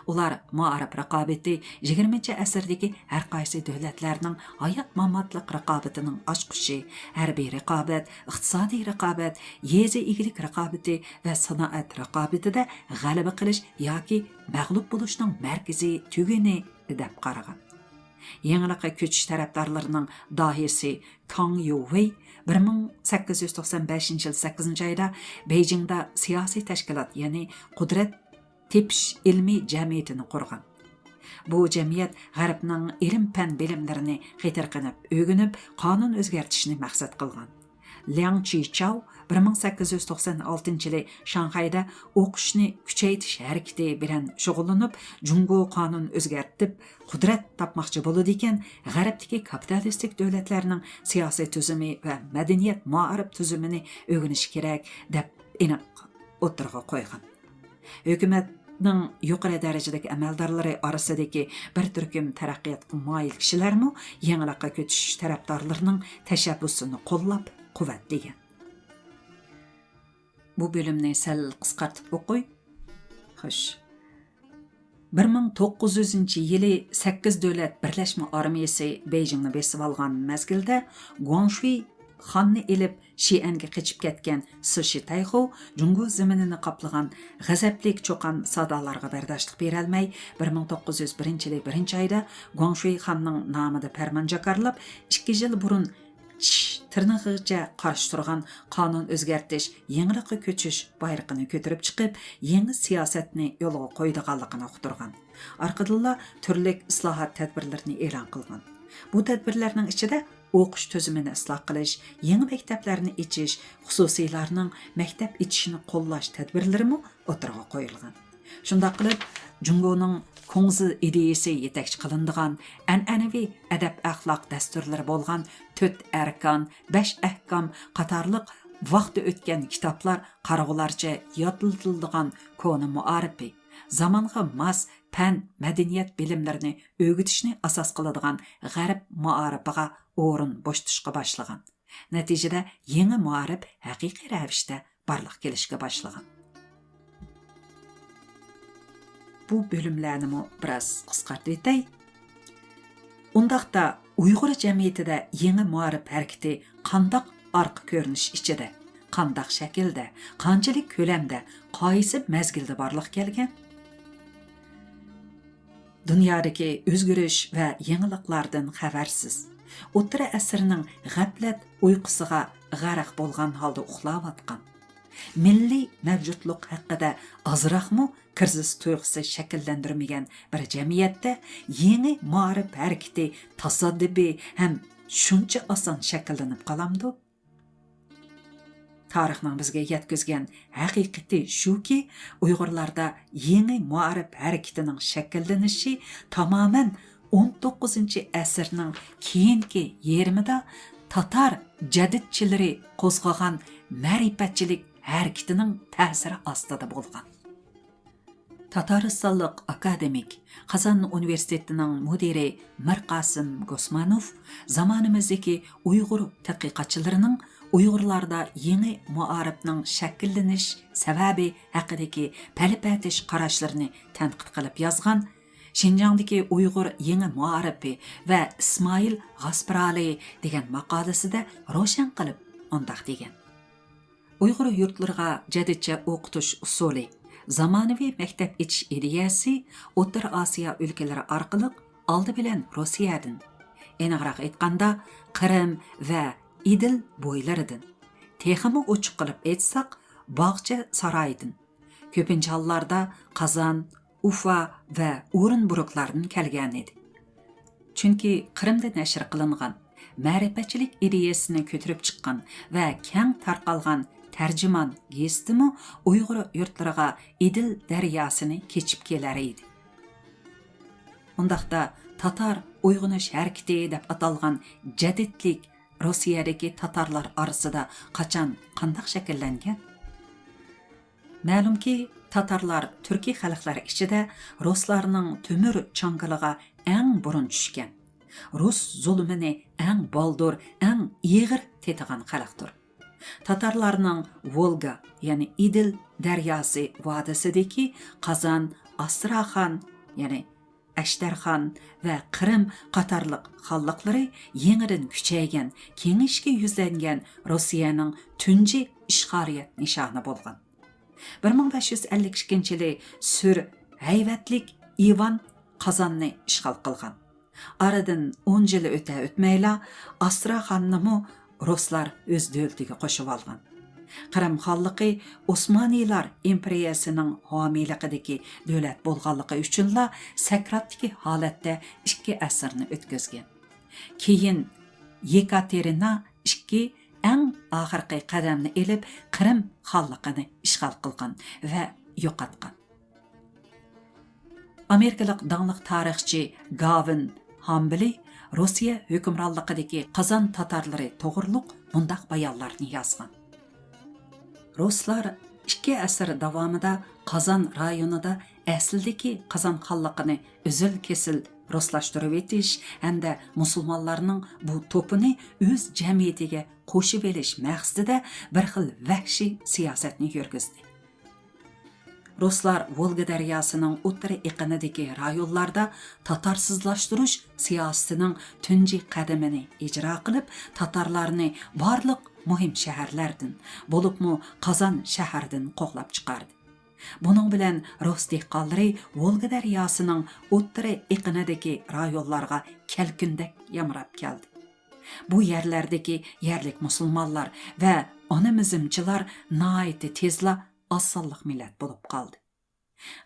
ئۇلار مائارىپ رىقابىتى يىگىرمىنچى ئەسىردىكى ھەر قايسى دۆلەتلەرنىڭ ھايات-ماماتلىق رىقابىتىنىڭ ئاچقۇچى، ھەربىي رىقابەت، ئىقتىسادىي رىقابەت، يېزا ئىگىلىك رىقابىتى ۋە سانائەت رىقابىتىدە غەلىبە قىلىش ياكى مەغلۇپ بولۇشنىڭ مەركىزىي تۈگۈنى دەپ قارىغان. يېڭىلىققا كۆچۈش تەرەپدارلىرىنىڭ داھىيسى كاڭ يۇۋېي بىر مىڭ سەككىز يۈز توقسان بەشىنچى يىل سەككىزىنچى ئايدا بېيجىڭدا سىياسىي تەشكىلات، يەنى قۇدرەت تېپىش ئىلمىي جەمئىيىتىنى قۇرغان. بۇ جەمئىيەت غەربنىڭ ئىلىم-پەن بىلىملىرىنى قېتىرقىنىپ ئۆگىنىپ، قانۇن ئۆزگەرتىشنى مەقسەت قىلغان. لياڭ چىچاۋ بىر مىڭ سەككىز يۈز توقسان ئالتىنچى يىلى شاڭخەيدە ئوقۇشنى كۈچەيتىش ھەرىكىتى بىلەن شۇغۇللىنىپ، جۇڭگو قانۇن ئۆزگەرتىپ، قۇدرەت تاپماقچى بولىدىكەن، غەربتىكى كاپىتالىستىك دۆلەتلەرنىڭ سىياسىي تۈزۈمى ۋە مەدەنىيەت مائارىپ تۈزۈمىنى ئۆگىنىش كېرەك، دەپ ئېنىق ئوتتۇرىغا قويغان. ھۆكۈمەتنىڭ يۇقىرى دەرىجىلىك ئەمەلدارلىرى ئارىسىدىكى بىر تۈركۈم تەرەققىياتقا مايىل كىشىلەرمۇ يېڭىلىققا كۆچۈش تەرەپدارلىرىنىڭ تەشەببۇسىنى قوللاپ، قۇۋۋەتلىگەن. بۇ بۆلۈمنى سەل قىسقارتىپ ئوقۇي. خوش. بىر مىڭ توققۇز يۈزىنچى يىلى سەككىز دۆلەت بىرلەشمە ئارمىيىسى بېيجىڭنى بېسىۋالغان مەزگىلدە، گۇاڭشۈي خاننى ئېلىپ، شىئەنگە قېچىپ كەتكەن سى شىتەيخۇ جۇڭگو زېمىنىنى قاپلىغان غەزەپلىك چوقان سادالارغا بەرداشلىق بېرەلمەي، بىر مىڭ توققۇز يۈز بىرىنچى يىلى بىرىنچى ئايدا گۇاڭشۈي خاننىڭ نامىدا پەرمان جاكارلاپ، ئىككى يىل بۇرۇن چىش تىرنىقىغىچە قارشى تۇرغان قانۇن ئۆزگەرتىش، يېڭىلىققا كۆچۈش بايرىقىنى كۆتۈرۈپ چىقىپ، يېڭى سىياسەتنى يولغا قويىدىغانلىقىنى ئۇقتۇرغان. ئارقىدىنلا تۈرلۈك ئىسلاھات تەدبىرلىرىنى ئېلان قىلغان. بۇ تەدبىرلەرنىڭ ئىچىدە ئوقۇش تۈزۈمىنى ئىسلاھ قىلىش، يېڭى مەكتەپلەرنى ئېچىش، خۇسۇسىيلارنىڭ مەكتەپ ئېچىشىنى قوللاش تەدبىرلىرىمۇ ئوتتۇرىغا قويۇلغان. شۇنداق قىلىپ، جۇڭگونىڭ كۇڭزى ئىدىيىسى يېتەكچى قىلىنىدىغان ئەنئەنىۋى ئەدەپ-ئەخلاق دەستۇرلىرى بولغان تۆت ئەركان، بەش ئەھكام قاتارلىق ۋاقتى ئۆتكەن كىتابلار قارىغۇلارچە يادلىتىلىدىغان كونا مائارىپى، زامانغا ماس پەن، مەدەنىيەت بىلىملىرىنى ئۆگىتىشنى ئاساس قىلىدىغان غەرب مائارىپىغا ئورۇن بوشىتىشقا باشلىغان. نەتىجىدە يېڭى مائارىپ ھەقىقىي رەۋىشتە بارلىققا كېلىشكە باشلىغان. بۇ بۆلۈملەرنىمۇ بىراز قىسقارتىۋېتەي. ئۇنداقتا ئۇيغۇر جەمئىيىتىدە يېڭى مائارىپ ھەرىكىتى قانداق ئارقا كۆرۈنۈش ئىچىدە، قانداق شەكىلدە، قانچىلىك كۆلەمدە، قايسى مەزگىلدە بارلىققا كەلگەن؟ دۇنيادىكى ئۆزگىرىش ۋە يېڭىلىقلاردىن خەۋەرسىز، ئوتتۇرا ئەسىرنىڭ غەپلەت ئۇيقۇسىغا غەرق بولغان ھالدا ئۇخلاۋاتقان، مىللىي مەۋجۇتلۇق ھەققىدە ئازراقمۇ كىرىزىس تۇيغۇسى شەكىللەندۈرمىگەن بىر جەمئىيەتتە يېڭى مائارىپ ھەرىكىتى تاسادىپىي ھەم شۇنچە ئاسان شەكىللىنىپ قالامدۇ؟ تارىخنىڭ بىزگە يەتكۈزگەن ھەقىقىتى شۇكى، ئۇيغۇرلاردا يېڭى مائارىپ ھەرىكىتىنىڭ شەكىللىنىشى تامامەن ئون توققۇزىنچى ئەسىرنىڭ كېيىنكى يېرىمىدا تاتار جەدىدچىلىرى قوزغىغان مەرىپەتچىلىك ھەرىكىتىنىڭ تەسىرى ئاستىدا بولغان. تاتارىستانلىق ئاكادېمىك، قازان ئۇنىۋېرسىتېتىنىڭ مۇدىرى مىرقاسىم گوسمانوف زامانىمىزدىكى ئۇيغۇر تەتقىقاتچىلىرىنىڭ ئۇيغۇرلاردا يېڭى مائارىپنىڭ شەكىللىنىش سەۋەبى ھەققىدىكى پەلىپەتىش قاراشلىرىنى تەنقىد قىلىپ يازغان شىنجاڭدىكى ئۇيغۇر يېڭى مائارىپى ۋە ئىسمائىل غاسپىرالى دېگەن ماقالىسىدە روشەن قىلىپ مۇنداق دېگەن. ئۇيغۇر يۇرتلىرىغا جەدىدچە ئوقۇتۇش ئۇسۇلى، زامانىۋى مەكتەپ ئېچىش ئىدىيەسى ئوتتۇرا ئاسىيا ئۆلكىلىرى ئارقىلىق ئالدى بىلەن روسىيەدىن، ئېنىقراق ئېيتقاندا، قىرىم ۋە ئىدىل بويلىرىدىن، تېخىمۇ ئوچۇق قىلىپ ئېيتساق، باغچە سارايىدىن، كۆپىنچە ھاللاردا قازان، ئۇفا ۋە ئورېنبۇرگلاردىن كەلگەنىدى. چۈنكى قىرىمدا نەشر قىلىنغان، مەرىپەتچىلىك ئىدىيەسىنى كۆتۈرۈپ چىققان ۋە كەڭ تارقالغان تەرجىمان گېزىتىمۇ ئۇيغۇر يۇرتلىرىغا ئىدىل دەرياسىنى كېچىپ كېلەر ئىدى. ئۇنداقتا تاتار ئويغىنىش ھەرىكىتى دەپ ئاتالغان جەدىدلىك روسىيەدىكى تاتارلار ئارىسىدا قاچان، قانداق شەكىللەنگەن؟ مەلۇمكى، تاتارلار تۈركىي خەلقلەر ئىچىدە رۇسلارنىڭ تۆمۈر چاڭگىلىغا ئەڭ بۇرۇن چۈشكەن، رۇس زۇلۇمىنى ئەڭ بالدۇر، ئەڭ ئېغىر تېتىغان خەلقتۇر. تاتارلارنىڭ ۋولگا، يەنى ئىدىل دەرياسى ۋادىسىدىكى قازان، ئاستراخان، يەنى ئەشتەرخان ۋە قىرىم قاتارلىق خانلىقلىرى يېڭىدىن كۈچەيگەن، كېڭىيىشكە يۈزلەنگەن روسىيەنىڭ تۇنجى ئىشغالىيەت نىشانى بولغان. بىر مىڭ بەش يۈز ئەللىك ئىككىنچى يىلى سۈر ھەيۋەتلىك ئىۋان قازاننى ئىشغال قىلغان. ئارىدىن ئون يىل ئۆتە-ئۆتمەيلا، ئاستراخاننىمۇ رۇسلار ئۆز دۆلىتىگە قوشۇۋالغان. قىرىم خانلىقى ئوسمانىيلار ئىمپېرىيەسىنىڭ ھامىيلىقىدىكى دۆلەت بولغانلىقى ئۈچۈنلا سەكراتتىكى ھالەتتە ئىككى ئەسىرنى ئۆتكۈزگەن. كېيىن يېكاتېرىنا ئىككى ئەڭ ئاخىرقى قەدەمنى ئېلىپ، قىرىم خانلىقىنى ئىشغال قىلغان ۋە يوقاتقان. ئامېرىكىلىق داڭلىق تارىخچى گاۋىن ھامبلى روسىيە ھۆكۈمرانلىقىدىكى قازان تاتارلىرى توغرۇلۇق مۇنداق بايانلارنى يازغان: رۇسلار ئىككى ئەسىر داۋامىدا قازان رايونىدا ئەسلىدىكى قازان خانلىقىنى ئۈزۈل-كېسىل رۇسلاشتۇرۇۋېتىش ھەمدە مۇسۇلمانلارنىڭ بۇ توپىنى ئۆز جەمئىيىتىگە قوشۇۋېلىش مەقسىتىدە بىر خىل ۋەھشىي سىياسەتنى يۈرگۈزدى. رۇسلار ۋولگا دەرياسىنىڭ ئوتتۇرا ئېقىنىدىكى رايونلاردا تاتارسىزلاشتۇرۇش سىياسىتىنىڭ تۇنجى قەدىمىنى ئىجرا قىلىپ، تاتارلارنى بارلىق مۇھىم شەھەرلەردىن، بولۇپمۇ قازان شەھىرىدىن قوغلاپ چىقاردى. بۇنىڭ بىلەن رۇس دېھقانلىرى ۋولگا دەرياسىنىڭ ئوتتۇرا ئېقىنىدىكى رايونلارغا كەلكۈندەك يامراپ كەلدى. بۇ يەرلەردىكى يەرلىك مۇسۇلمانلار ۋە ئانىمىزمچىلار ناھايىتى تېزلا ئاز سانلىق مىللەت بولۇپ قالدى.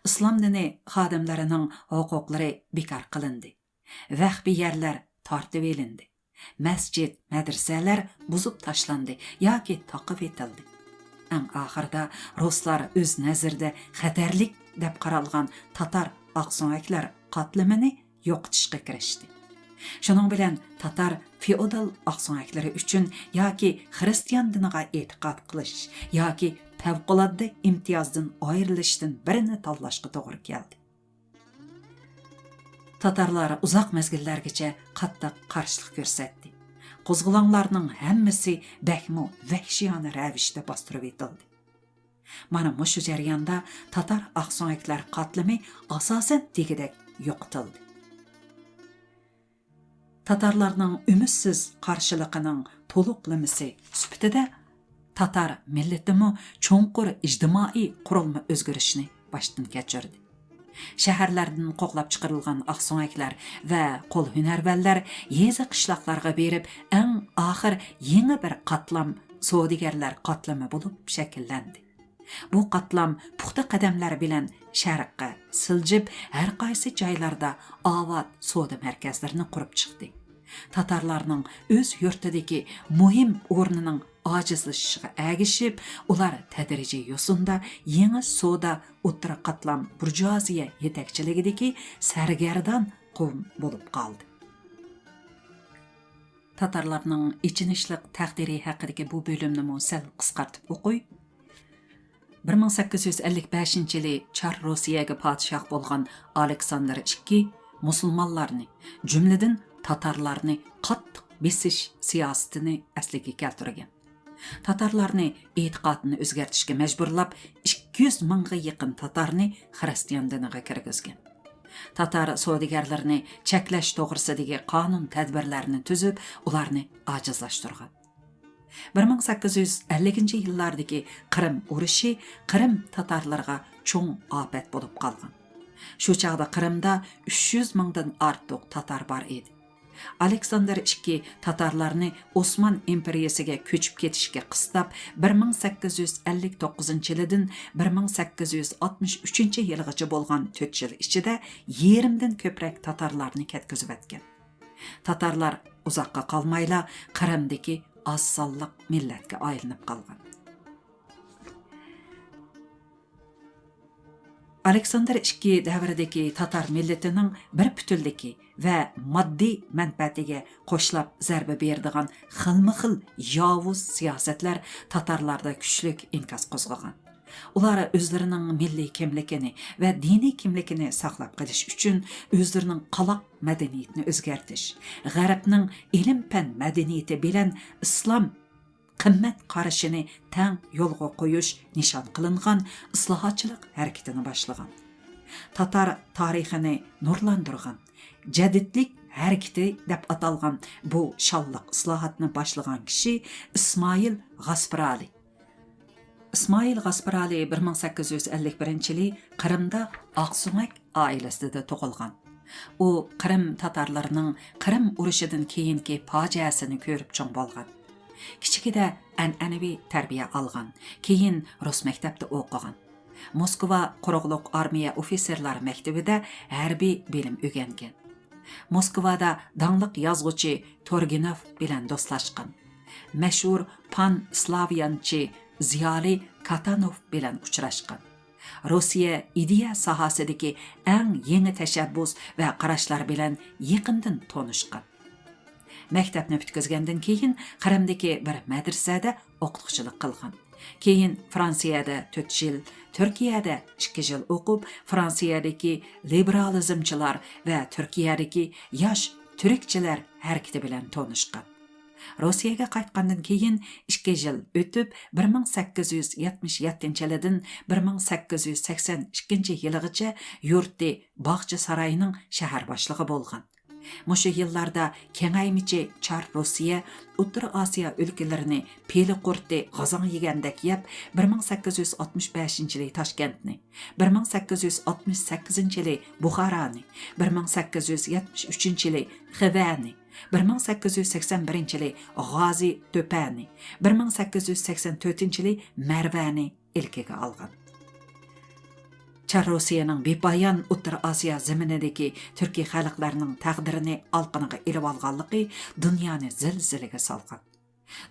ئىسلام دىنى خادىملىرىنىڭ ھوقۇقلىرى بىكار قىلىندى. ۋەخپىي يەرلەر تارتىۋېلىندى. مەسچىت، مەدرىسەلەر بۇزۇپ تاشلاندى ياكى تاقىۋېتىلدى. ئەڭ ئاخىرىدا رۇسلار ئۆز نەزىرىدە خەتەرلىك دەپ قارالغان تاتار ئاقسۆڭەكلەر قاتلىمىنى يوقىتىشقا كىرىشتى. شۇنىڭ بىلەن تاتار فېئودال ئاقسۆڭەكلىرى ئۈچۈن ياكى خىرىستىيان دىنىغا ئېتىقاد قىلىش ياكى پەۋقۇلئاددە ئىمتىيازدىن ئايرىلىشتىن بىرىنى تاللاشقا توغرا كەلدى. تاتارلار ئۇزاق مەزگىللەرگىچە قاتتىق قارشىلىق كۆرسەتتى. قوزغىلاڭلارنىڭ ھەممىسى بەكمۇ ۋەھشىيانە رەۋىشتە باستۇرۇۋېتىلدى. مانا مۇشۇ جەرياندا تاتار ئاقسۆڭەكلەر قاتلىمى ئاساسەن دېگۈدەك يوقىتىلدى. تاتارلارنىڭ ئۈمىدسىز قارشىلىقىنىڭ تولۇقلىمىسى سۈپىتىدە تاتار مىللىتىمۇ چوڭقۇر ئىجتىمائىي قۇرۇلما ئۆزگىرىشنى باشتىن كەچۈردى. شەھەرلەردىن قوغلاپ چىقىرىلغان ئاقسۆڭەكلەر ۋە قول ھۈنەرۋەنلەر يېزا قىشلاقلارغا بېرىپ، ئەڭ ئاخىر يېڭى بىر قاتلام سودىگەرلەر قاتلىمى بولۇپ شەكىللەندى. بۇ قاتلام پۇختا قەدەملەر بىلەن شەرققە سىلجىپ، ھەر قايسى جايلاردا ئاۋات سودا مەركەزلىرىنى قۇرۇپ چىقتى. تاتارلارنىڭ ئۆز يۇرتىدىكى مۇھىم ئورنىنىڭ ئاجىزلىشىشىغا ئەگىشىپ، ئۇلار تەدرىجىي يوسۇندا يېڭى سودا، ئوتتۇرا قاتلام بۇرژۇئازىيە يېتەكچىلىكىدىكى سەرگەردان قوۋم بولۇپ قالدى. تاتارلارنىڭ ئېچىنىشلىق تەقدىرى ھەققىدىكى بۇ بۆلۈمنىمۇ سەل قىسقارتىپ ئوقۇي. بىر مىڭ سەككىز يۈز ئەللىك بەشىنچى يىلى چار روسىيەگە پادىشاھ بولغان ئالېكساندىر ئىككى مۇسۇلمانلارنى، جۈملىدىن تاتارلارنى قاتتىق بېسىش سىياسىتىنى ئەسلىگە كەلتۈرگەن. تاتارلارنى ئېتىقادىنى ئۆزگەرتىشكە مەجبۇرلاپ، ئىككى يۈز مىڭغا يېقىن تاتارنى خىرىستىيان دىنىغا كىرگۈزگەن. تاتار سودىگەرلىرىنى چەكلەش توغرىسىدىكى قانۇن تەدبىرلەرنى تۈزۈپ، ئۇلارنى ئاجىزلاشتۇرغان. بىر مىڭ سەككىز يۈز ئەللىكىنچى يىللاردىكى قىرىم ئۇرۇشى قىرىم تاتارلىرىغا چوڭ ئاپەت بولۇپ قالغان. شۇ چاغدا قىرىمدا ئۈچ يۈز مىڭدىن ئارتۇق تاتار بار ئىدى. ئالېكساندىر ئىككى تاتارلارنى ئوسمان ئىمپېرىيىسىگە كۆچۈپ كېتىشكە قىستاپ، بىر مىڭ سەككىز يۈز ئەللىك توققۇزىنچى يىلىدىن بىر مىڭ سەككىز يۈز ئاتمىش ئۈچىنچى يىلغىچە بولغان تۆت يىل ئىچىدە يېرىمدىن كۆپرەك تاتارلارنى كەتكۈزۈۋەتكەن. تاتارلار ئۇزاققا قالمايلا قىرىمدىكى ئاز سانلىق مىللەتكە ئايلىنىپ قالغان. ئالېكساندىر ئىككى دەۋرىدىكى تاتار مىللىتىنىڭ بىر پۈتۈنلۈكى ۋە ماددىي مەنپەئەتىگە قوشلاپ زەربە بېرىدىغان خىلمۇ خىل ياۋۇز سىياسەتلەر تاتارلاردا كۈچلۈك ئىنكاس قوزغىغان. ئۇلار ئۆزلىرىنىڭ مىللىي كىملىكىنى ۋە دىنىي كىملىكىنى ساقلاپ قېلىش ئۈچۈن ئۆزلىرىنىڭ قالاق مەدەنىيىتىنى ئۆزگەرتىش، غەربنىڭ ئىلىم-پەن مەدەنىيىتى بىلەن ئىسلام قىممەت قارىشىنى تەڭ يولغا قويۇش نىشان قىلىنغان ئىسلاھاتچىلىق ھەرىكىتىنى باشلىغان. تاتار تارىخىنى نۇرلاندۇرغان، جەدىدلىك ھەرىكىتى دەپ ئاتالغان بۇ شانلىق ئىسلاھاتنى باشلىغان كىشى ئىسمائىل غاسپىرالى. ئىسمائىل غاسپىرالى بىر مىڭ سەككىز يۈز ئەللىك بىرىنچى يىلى قىرىمدا ئاقسۆڭەك ئائىلىسىدە تۇغۇلغان. ئۇ قىرىم تاتارلىرىنىڭ قىرىم ئۇرۇشىدىن كېيىنكى پاجىئەسىنى كۆرۈپ چوڭ بولغان. كىچىكىدە ئەنئەنىۋى تەربىيە ئالغان، كېيىن رۇس مەكتەپتە ئوقۇغان. موسكۋا قۇرۇقلۇق ئارمىيە ئوفىتسېرلار مەكتىۋىدە ھەربىي بىلىم ئۆگەنگەن. موسكۋادا داڭلىق يازغۇچى تورگىنوف بىلەن دوستلاشقان. مەشھۇر پان سلاۋيانچى زىيالىي كاتانوف بىلەن ئۇچراشقان. روسىيە ئىدىيە ساھەسىدىكى ئەڭ يېڭى تەشەببۇس ۋە قاراشلار بىلەن يېقىندىن تونۇشقان. مەكتەپنى پۈتكۈزگەندىن كېيىن، قىرىمدىكى بىر مەدرىسەدە ئوقۇتقۇچىلىق قىلغان. كېيىن فرانسىيەدە تۆت يىل، تۈركىيەدە ئىككى يىل ئوقۇپ، فرانسىيەدىكى لىبېرالىزمچىلار ۋە تۈركىيەدىكى ياش تۈركچىلەر ھەرىكىتى بىلەن تونۇشقان. روسىيەگە قايتقاندىن كېيىن ئىككى يىل ئۆتۈپ، بىر مىڭ سەككىز يۈز يەتمىش يەتتىنچى يىلىدىن بىر مىڭ سەككىز يۈز سەكسەن ئىككىنچى يىلىغىچە يۇرتى باغچە ساراينىڭ شەھەر باشلىقى بولغان. مۇشۇ يىللاردا كېڭەيمىچى چار روسىيە ئوتتۇرا ئاسىيا ئۆلكىلىرىنى پىلە قۇرتى غازاڭ يېگەندەك يەپ، بىر مىڭ سەككىز يۈز ئاتمىش بەشىنچى يىلى تاشكەنتنى، بىر مىڭ سەككىز يۈز ئاتمىش سەككىزىنچى يىلى بۇخارانى، بىر مىڭ سەككىز يۈز يەتمىش ئۈچىنچى يىلى خىۋەنى، بىر مىڭ سەككىز يۈز سەكسەن بىرىنچى يىلى غازى تۆپەنى، بىر مىڭ سەككىز يۈز سەكسەن تۆتىنچى يىلى مەرۋەنى ئىلكىگە ئالغان. چار روسىيەنىڭ بىپايان ئوتتۇرا ئاسىيا زېمىنىدىكى تۈركىي خەلقلەرنىڭ تەقدىرىنى ئالقىنىغا ئېلىۋالغانلىقى دۇنيانى زىلزىلىگە سالغان.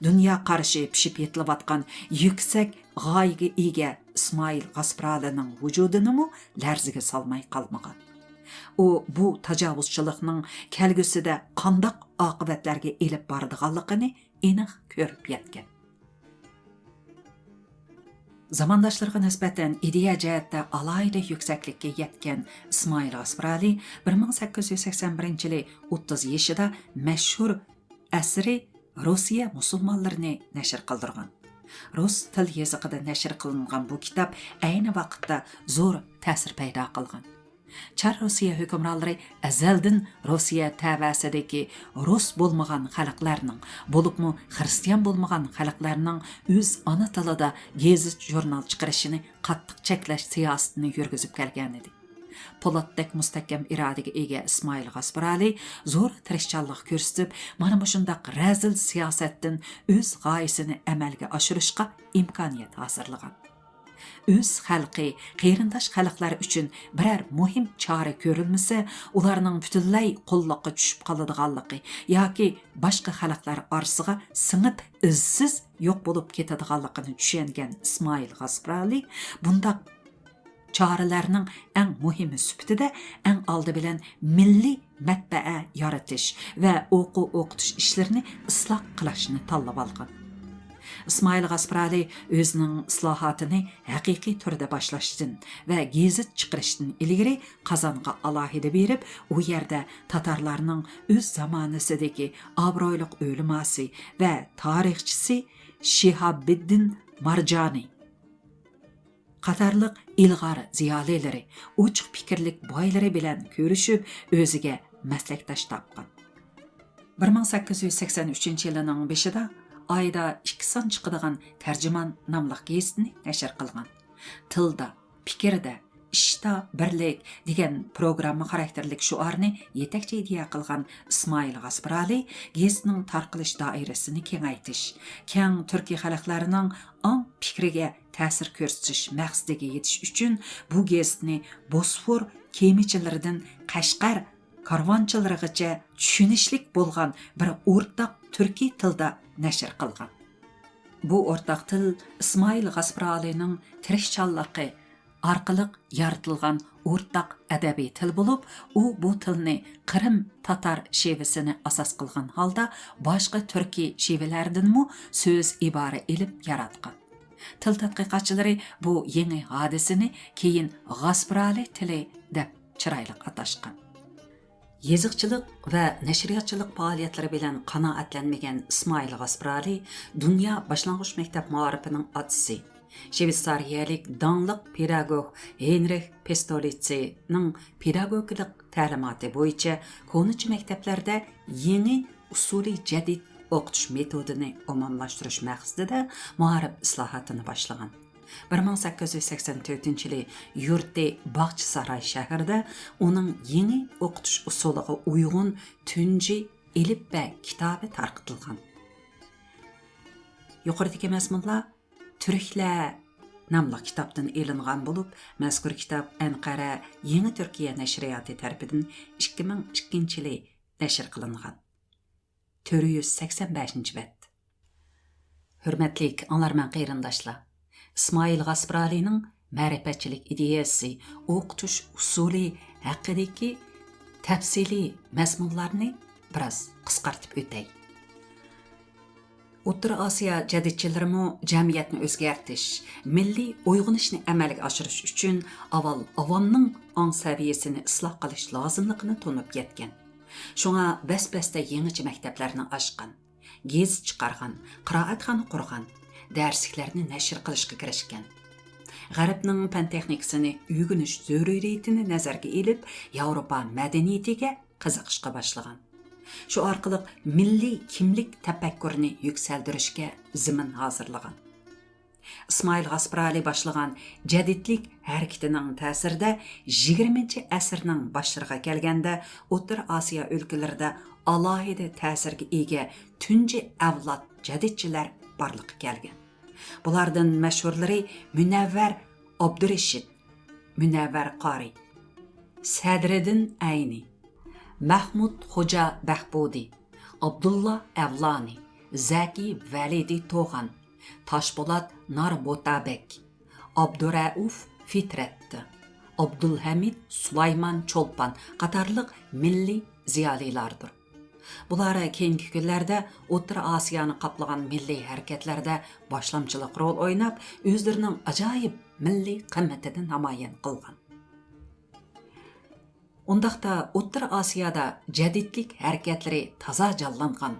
دۇنيا قارىشى پىشىپ يېتىلىۋاتقان يۈكسەك غايىگە ئىگە ئىسمائىل غاسپىرالىنىڭ ۋۇجۇدىنىمۇ لەرزىگە سالماي قالمىغان. ئۇ بۇ تاجاۋۇزچىلىقنىڭ كەلگۈسىدە قانداق ئاقىۋەتلەرگە ئېلىپ بارىدىغانلىقىنى ئېنىق كۆرۈپ يەتكەن. زامانداشلىرىغا نىسبەتەن ئىدىيە جەھەتتە ئالاھىدە يۈكسەكلىككە يەتكەن ئىسمائىل غاسپىرالى بىر مىڭ سەككىز يۈز سەكسەن بىرىنچى يىلى ئوتتۇز يېشىدا مەشھۇر ئەسىرى روسىيە مۇسۇلمانلىرىنى نەشر قىلدۇرغان. رۇس تىل يېزىقىدا نەشر قىلىنغان بۇ كىتاب ئەينى ۋاقىتتا زور تەسىر پەيدا قىلغان. چار روسىيە ھۆكۈمرانلىرى ئەزەلدىن روسىيە تەۋەسىدىكى رۇس بولمىغان خەلقلەرنىڭ، بولۇپمۇ خىرىستىيان بولمىغان خەلقلەرنىڭ ئۆز ئانا تىلىدا گېزىت-ژۇرنال چىقىرىشىنى قاتتىق چەكلەش سىياسىتىنى يۈرگۈزۈپ كەلگەنىدى. پولاتتەك مۇستەھكەم ئىرادىگە ئىگە ئىسمائىل غاسپىرالى زور تىرىشچانلىق كۆرسىتىپ، مانا مۇشۇنداق رەزىل سىياسەتتىن ئۆز غايىسىنى ئەمەلگە ئاشۇرۇشقا ئىمكانىيەت ھازىرلىغان. ئۆز خەلقى، قېرىنداش خەلقلەر ئۈچۈن بىرەر مۇھىم چارە كۆرۈلمىسە، ئۇلارنىڭ پۈتۈنلەي قۇللۇققا چۈشۈپ قالىدىغانلىقى ياكى باشقا خەلقلەر ئارىسىغا سىڭىپ، ئىزسىز يوق بولۇپ كېتىدىغانلىقىنى چۈشەنگەن ئىسمائىل غاسپىرالى بۇنداق چارىلەرنىڭ ئەڭ مۇھىمى سۈپىتىدە ئەڭ ئالدى بىلەن مىللىي مەتبەئە يارىتىش ۋە ئوقۇ ئوقۇتۇش ئىشلىرىنى ئىسلاھ قىلىشنى تاللىۋالغان. ئىسمائىل غاسپىرالى ئۆزىنىڭ ئىسلاھاتىنى ھەقىقىي تۈردە باشلاشتىن ۋە گېزىت چىقىرىشتىن ئىلگىرى قازانغا ئالاھىدە بېرىپ، ئۇ يەردە تاتارلارنىڭ ئۆز زامانىسىدىكى ئابرۇيلۇق ئۆلىماسى ۋە تارىخچىسى شىھابىددىن مارجانى قاتارلىق ئىلغار زىيالىيلىرى، ئوچۇق پىكىرلىك بايلىرى بىلەن كۆرۈشۈپ، ئۆزىگە مەسلەكداش تاپقان. بىر مىڭ سەككىز يۈز سەكسەن ئۈچىنچى يىلىنىڭ بېشىدا ئايدا ئىككى سان چىقىدىغان تەرجىمان ناملىق گېزىتنى نەشر قىلغان. تىلدا، پىكىردە، ئىشتا بىرلىك دېگەن پروگرامما خاراكتېرلىك شوئارنى يېتەكچى ئىدىيە قىلغان ئىسمائىل غاسپىرالى گېزىتنىڭ تارقىلىش دائىرىسىنى كېڭەيتىش، كەڭ تۈركىي خەلقلەرنىڭ ئاڭ پىكرىگە تەسىر كۆرسىتىش مەقسىتىگە يېتىش ئۈچۈن بۇ گېزىتنى بوسفور كېمىچىلىرىدىن قەشقەر كارۋانچىلىرىغىچە چۈشىنىشلىك بولغان بىر ئورتاق تۈركىي تىلدا نەشر قىلغان. بۇ ئورتاق تىل ئىسمائىل غاسپىرالىنىڭ تىرىشچانلىقى ئارقىلىق يارىتىلغان ئورتاق ئەدەبىي تىل بولۇپ، ئۇ بۇ تىلنى قىرىم تاتار شېۋىسىنى ئاساس قىلغان ھالدا باشقا تۈركىي شېۋىلەردىنمۇ سۆز ئىبارە ئېلىپ ياراتقان. تىل تەتقىقاتچىلىرى بۇ يېڭى ھادىسىنى كېيىن غاسپىرالى تىلى دەپ چىرايلىق ئاتاشقان. يېزىقچىلىق ۋە نەشرىياتچىلىق پائالىيەتلىرى بىلەن قانائەتلەنمىگەن ئىسمائىل غاسپىرالى دۇنيا باشلانغۇچ مەكتەپ مائارىپىنىڭ ئاتىسى، شۋېتسارىيەلىك داڭلىق پېداگوگ ھېنرىھ پېستولىتسنىڭ پېداگوگىكىلىق تەلىماتى بويىچە كونىچە مەكتەپلەردە يېڭى ئۇسۇلى جەدىد ئوقۇتۇش مېتودىنى ئومۇملاشتۇرۇش مەقسىتىدە مائارىپ ئىسلاھاتىنى باشلىغان. بىر مىڭ سەككىز يۈز سەكسەن تۆتىنچى يىلى يۇرتى باغچىساراي شەھىرىدە ئۇنىڭ يېڭى ئوقۇتۇش ئۇسۇلىغا ئۇيغۇن تۇنجى ئېلىپبە كىتابى تارقىتىلغان. يۇقىرىدىكى مەزمۇنلار تۈركلەر ناملىق كىتابتىن ئېلىنغان بولۇپ، مەزكۇر كىتاب ئەنقەرە يېڭى تۈركىيە نەشرىياتى تەرىپىدىن ئىككى مىڭ ئىككىنچى يىلى نەشر قىلىنغان. تۆت يۈز سەكسەن بەشىنچى بەت. ھۆرمەتلىك ئاڭلارمەن قېرىنداشلار! ئىسمائىل غاسپىرالىنىڭ مەرىپەتچىلىك ئىدىيەسى، ئوقۇتۇش ئۇسۇلى ھەققىدىكى تەپسىلىي مەزمۇنلارنى بىراز قىسقارتىپ ئۆتەي. ئوتتۇرا ئاسىيا جەدىدچىلىرىمۇ جەمئىيەتنى ئۆزگەرتىش، مىللىي ئويغىنىشنى ئەمەلگە ئاشۇرۇش ئۈچۈن ئاۋۋال ئاۋامنىڭ ئاڭ سەۋىيەسىنى ئىسلاھ قىلىش لازىملىقىنى تونۇپ يەتكەن. شۇڭا بەس-بەستە يېڭىچە مەكتەپلەرنى ئاچقان، گېزىت چىقارغان، قىرائەتخانا قۇرغان، دەرسلىكلەرنى نەشر قىلىشقا كىرىشكەن. غەربنىڭ پەن تېخنىكىسىنى ئۆگىنىش زۆرۈرىيىتىنى نەزەرگە ئېلىپ، ياۋروپا مەدەنىيىتىگە قىزىقىشقا باشلىغان. شۇ ئارقىلىق مىللىي كىملىك تەپەككۇرىنى يۈكسەلدۈرۈشكە زېمىن ھازىرلىغان. ئىسمائىل غاسپىرالى باشلىغان جەدىدلىك ھەرىكىتىنىڭ تەسىرىدە يىگىرمىنچى ئەسىرنىڭ باشلىرىغا كەلگەندە ئوتتۇرا ئاسىيا ئۆلكىلىرىدە ئالاھىدە تەسىرگە ئىگە تۇنجى ئەۋلاد جەدىدچىلەر بارلىققا كەلگەن. بۇلاردىن مەشھۇرلىرى مۇنەۋۋەر ئابدۇرېشىت، مۇنەۋۋەر قارى، سەدرىدىن ئەينى، مەھمۇد خوجا بەھبۇدى، ئابدۇللا ئەۋلانى، زەكى ۋەلىدى توغان، تاشپولات ناربوتابېك، ئابدۇرەئۇف فىترەت، ئابدۇلھەمىد سۇلايمان چولپان قاتارلىق مىللىي زىيالىيلاردۇر. بۇلار كېيىنكى كۈنلەردە ئوتتۇرا ئاسىيانى قاپلىغان مىللىي ھەرىكەتلەردە باشلامچىلىق رول ئويناپ، ئۆزلىرىنىڭ ئاجايىپ مىللىي قىممىتىنى نامايان قىلغان. ئۇنداقتا ئوتتۇرا ئاسىيادا جەدىدلىك ھەرىكەتلىرى تازا جانلانغان،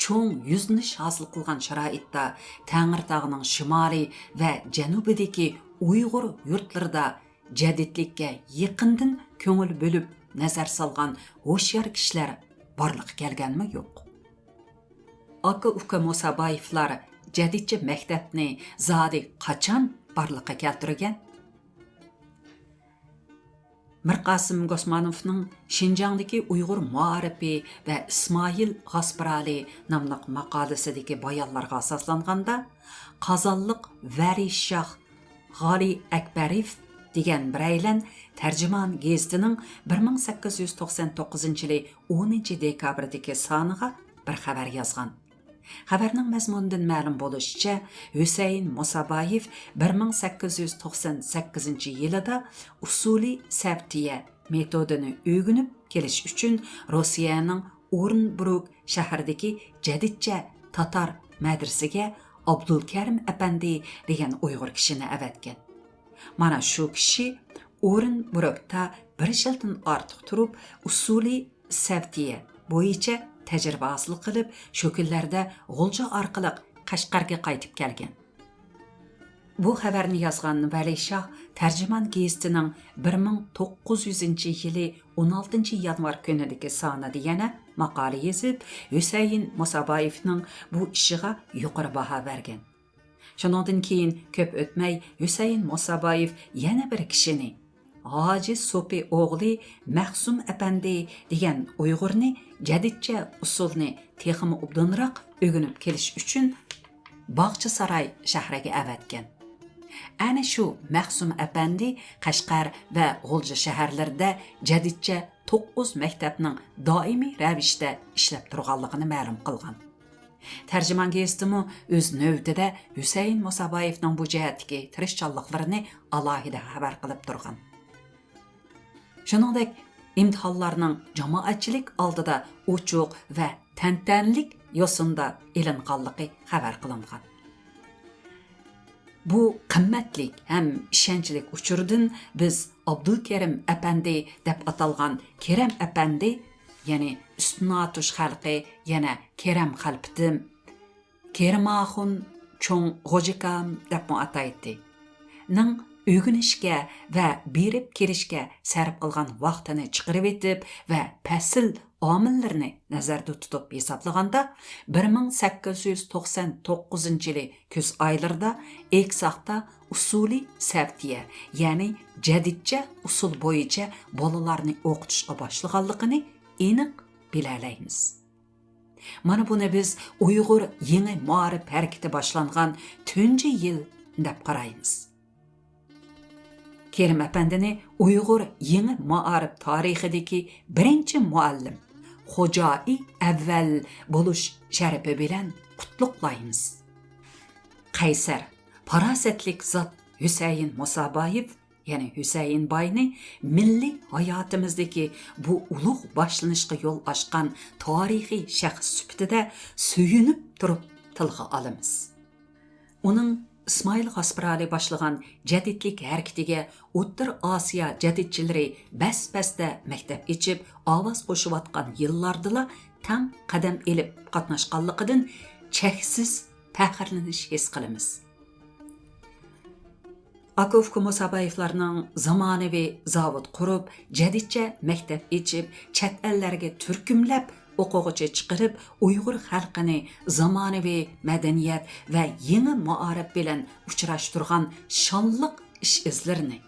چوڭ يۈزلىنىش ھاسىل قىلغان شارائىتتا تەڭرىتاغنىڭ شىمالى ۋە جەنۇبىدىكى ئۇيغۇر يۇرتلىرىدا جەدىدلىككە يېقىندىن كۆڭۈل بۆلۈپ نەزەر سالغان ھوشيار كىشىلەر بارلىققا كەلگەنمۇ يوق؟ ئاكا-ئۇكا مۇسابايېۋلار جەدىدچە مەكتەپنى زادى قاچان بارلىققا كەلتۈرگەن؟ مىرقاسىم گوسمانوفنىڭ شىنجاڭدىكى ئۇيغۇر مائارىپى ۋە ئىسمائىل غاسپىرالى ناملىق ماقالىسىدىكى بايانلارغا ئاساسلانغاندا، قازانلىق ۋەلى شاھ غالى ئەكبەرىف دېگەن بىرەيلەن تەرجىمان گېزىتىنىڭ بىر مىڭ سەككىز يۈز توقسان توققۇزىنچى يىلى ئونىنچى دېكابىردىكى سانىغا بىر خەۋەر يازغان. خەۋەرنىڭ مەزمۇنىدىن مەلۇم بولۇشىچە، ھۈسەيىن مۇسابايېف بىر مىڭ سەككىز يۈز توقسان سەككىزىنچى يىلىدا ئۇسۇلى سەۋتىيە مېتودىنى ئۆگىنىپ كېلىش ئۈچۈن روسىيەنىڭ ئورېنبۇرگ شەھىرىدىكى جەدىدچە تاتار مەدرىسىگە ئابدۇلكەرىم ئەپەندى دېگەن ئۇيغۇر كىشىنى ئەۋەتكەن. مانا شۇ كىشى ئورېنبۇرگتا بىر يىلدىن ئارتۇق تۇرۇپ، ئۇسۇلى سەۋتىيە بويىچە تەجرىبە ھاسىل قىلىپ، شۇ كۈنلەردە غۇلجا ئارقىلىق قەشقەرگە قايتىپ كەلگەن. بۇ خەۋەرنى يازغان ۋەلى شاھ تەرجىمان گېزىتىنىڭ بىر مىڭ توققۇز يۈزىنچى يىلى ئون ئالتىنچى يانۋار كۈنىدىكى سانىدا يەنە ماقالە يېزىپ، ھۈسەيىن مۇسابايېۋنىڭ بۇ ئىشىغا يۇقىرى باھا بەرگەن. شۇنىڭدىن كېيىن كۆپ ئۆتمەي ھۈسەيىن مۇسابايېۋ يەنە بىر كىشىنى، ھاجى سوپى ئوغلى مەخسۇم ئەپەندى دېگەن ئۇيغۇرنى جەدىدچە ئۇسۇلنى تېخىمۇ ئوبدانراق ئۆگىنىپ كېلىش ئۈچۈن باغچىساراي شەھىرىگە ئەۋەتكەن. ئەنە شۇ مەخسۇم ئەپەندى قەشقەر ۋە غۇلجا شەھەرلىرىدە جەدىدچە توققۇز مەكتەپنىڭ دائىمىي رەۋىشتە ئىشلەپ تۇرغانلىقىنى مەلۇم قىلغان. تەرجىمان گېزىتىمۇ ئۆز نۆۋىتىدە ھۈسەيىن مۇسابايېۋنىڭ بۇ جەھەتتىكى تىرىشچانلىقلىرىنى ئالاھىدە خەۋەر قىلىپ تۇرغان. شۇنىڭدەك، ئىمتىھانلارنىڭ جامائەتچىلىك ئالدىدا ئوچۇق ۋە تەنتەنىلىك يوسۇندا ئېلىنغانلىقى خەۋەر قىلىنغان. بۇ قىممەتلىك ھەم ئىشەنچلىك ئۇچۇردىن بىز ئابدۇلكېرىم ئەپەندى دەپ ئاتالغان كېرەم ئەپەندى، يەنى ئۈستۈن ئاتۇش خەلقى يەنە كېرەم خەلپىتىم، كېرىماخۇن چوڭ غوجىكام دەپمۇ ئاتايتتى، نىڭ ئۆگىنىشكە ۋە بېرىپ كېلىشكە سەرپ قىلغان ۋاقتىنى چىقىرىۋېتىپ ۋە پەسىل ئامىللىرىنى نەزەردە تۇتۇپ ھېسابلىغاندا، بىر مىڭ سەككىز يۈز توقسان توققۇزىنچى يىلى كۈز ئايلىرىدا ئېكساقتا ئۇسسۇلى سەۋتىيە، يەنى جەدىدچە ئۇسۇل بويىچە بالىلارنى ئوقۇتۇشقا باشلىغانلىقىنى ئېنىق بىلەلەيمىز. مانا بۇنى بىز ئۇيغۇر يېڭى مائارىپ ھەرىكىتى باشلانغان تۇنجى يىل دەپ قارايمىز. كېرىم ئەپەندىنى ئۇيغۇر يېڭى مائارىپ تارىخىدىكى بىرىنچى مۇئەللىم، خوجائى ئەۋۋەل بولۇش شەرىپى بىلەن قۇتلۇقلايمىز. قەيسەر، پاراسەتلىك زات ھۈسەيىن مۇسابايېۋ، يەنى ھۈسەيىن باينى مىللىي ھاياتىمىزدىكى بۇ ئۇلۇغ باشلىنىشقا يول ئاچقان تارىخىي شەخس سۈپىتىدە سۆيۈنۈپ تۇرۇپ تىلغا ئالىمىز. ئۇنىڭ ئىسمائىل غاسپىرالى باشلىغان جەدىدلىك ھەرىكىتىگە ئوتتۇرا ئاسىيا جەدىدچىلىرى بەس-بەستە مەكتەپ ئېچىپ، ئاۋاز قوشۇۋاتقان يىللاردىلا تەڭ قەدەم ئېلىپ قاتناشقانلىقىدىن چەكسىز پەخىرلىنىش ھېس قىلىمىز. ئاكا ئۇكا مۇسابايېۋلارنىڭ زامانىۋى زاۋۇت قۇرۇپ، جەدىدچە مەكتەپ ئېچىپ، چەت ئەللەرگە تۈركۈملەپ ئوقۇغۇچى چىقىرىپ، ئۇيغۇر خەلقىنى زامانىۋى مەدەنىيەت ۋە يېڭى مائارىپ بىلەن ئۇچراشتۇرغان شانلىق ئىش-ئىزلىرىنى،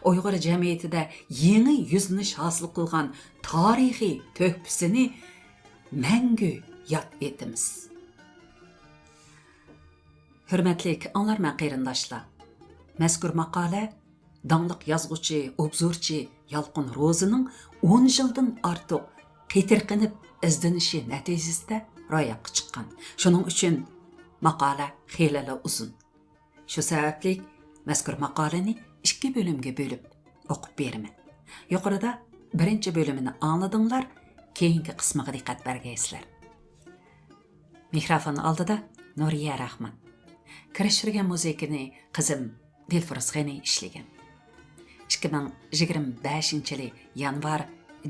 ئۇيغۇر جەمئىيىتىدە يېڭى يۈزلىنىش ھاسىل قىلغان تارىخىي تۆھپىسىنى مەڭگۈ ياد ئېتىمىز. ھۆرمەتلىك ئاڭلارمەن قېرىنداشلار! مەزكۇر ماقالە داڭلىق يازغۇچى، ئوبزورچى يالقۇن روزىنىڭ ئون يىلدىن ئارتۇق قېتىرقىنىپ ئىزدىنىشى نەتىجىسىدە روياپقا چىققان. شۇنىڭ ئۈچۈن ماقالە خېلىلا ئۇزۇن. شۇ سەۋەبلىك مەزكۇر ماقالىنى ئىككى بۆلۈمگە بۆلۈپ ئوقۇپ بېرىمەن. يۇقىرىدا بىرىنچى بۆلۈمىنى ئاڭلىدىڭلار، كېيىنكى قىسمىغا دىققەت بەرگەيسىلەر. مىكروفون ئالدىدا نۇرىيە راخمان. كىرىشتۈرگەن مۇزىكىنى قىزىم دىلفۇرۇز غېنى ئىشلىگەن. ئىككى مىڭ يىگىرمە بەشىنچى يىلى يانۋار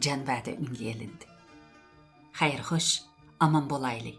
جەنۋەدە ئۈنگە ئېلىندى. خەير خوش، ئامان بولايلى.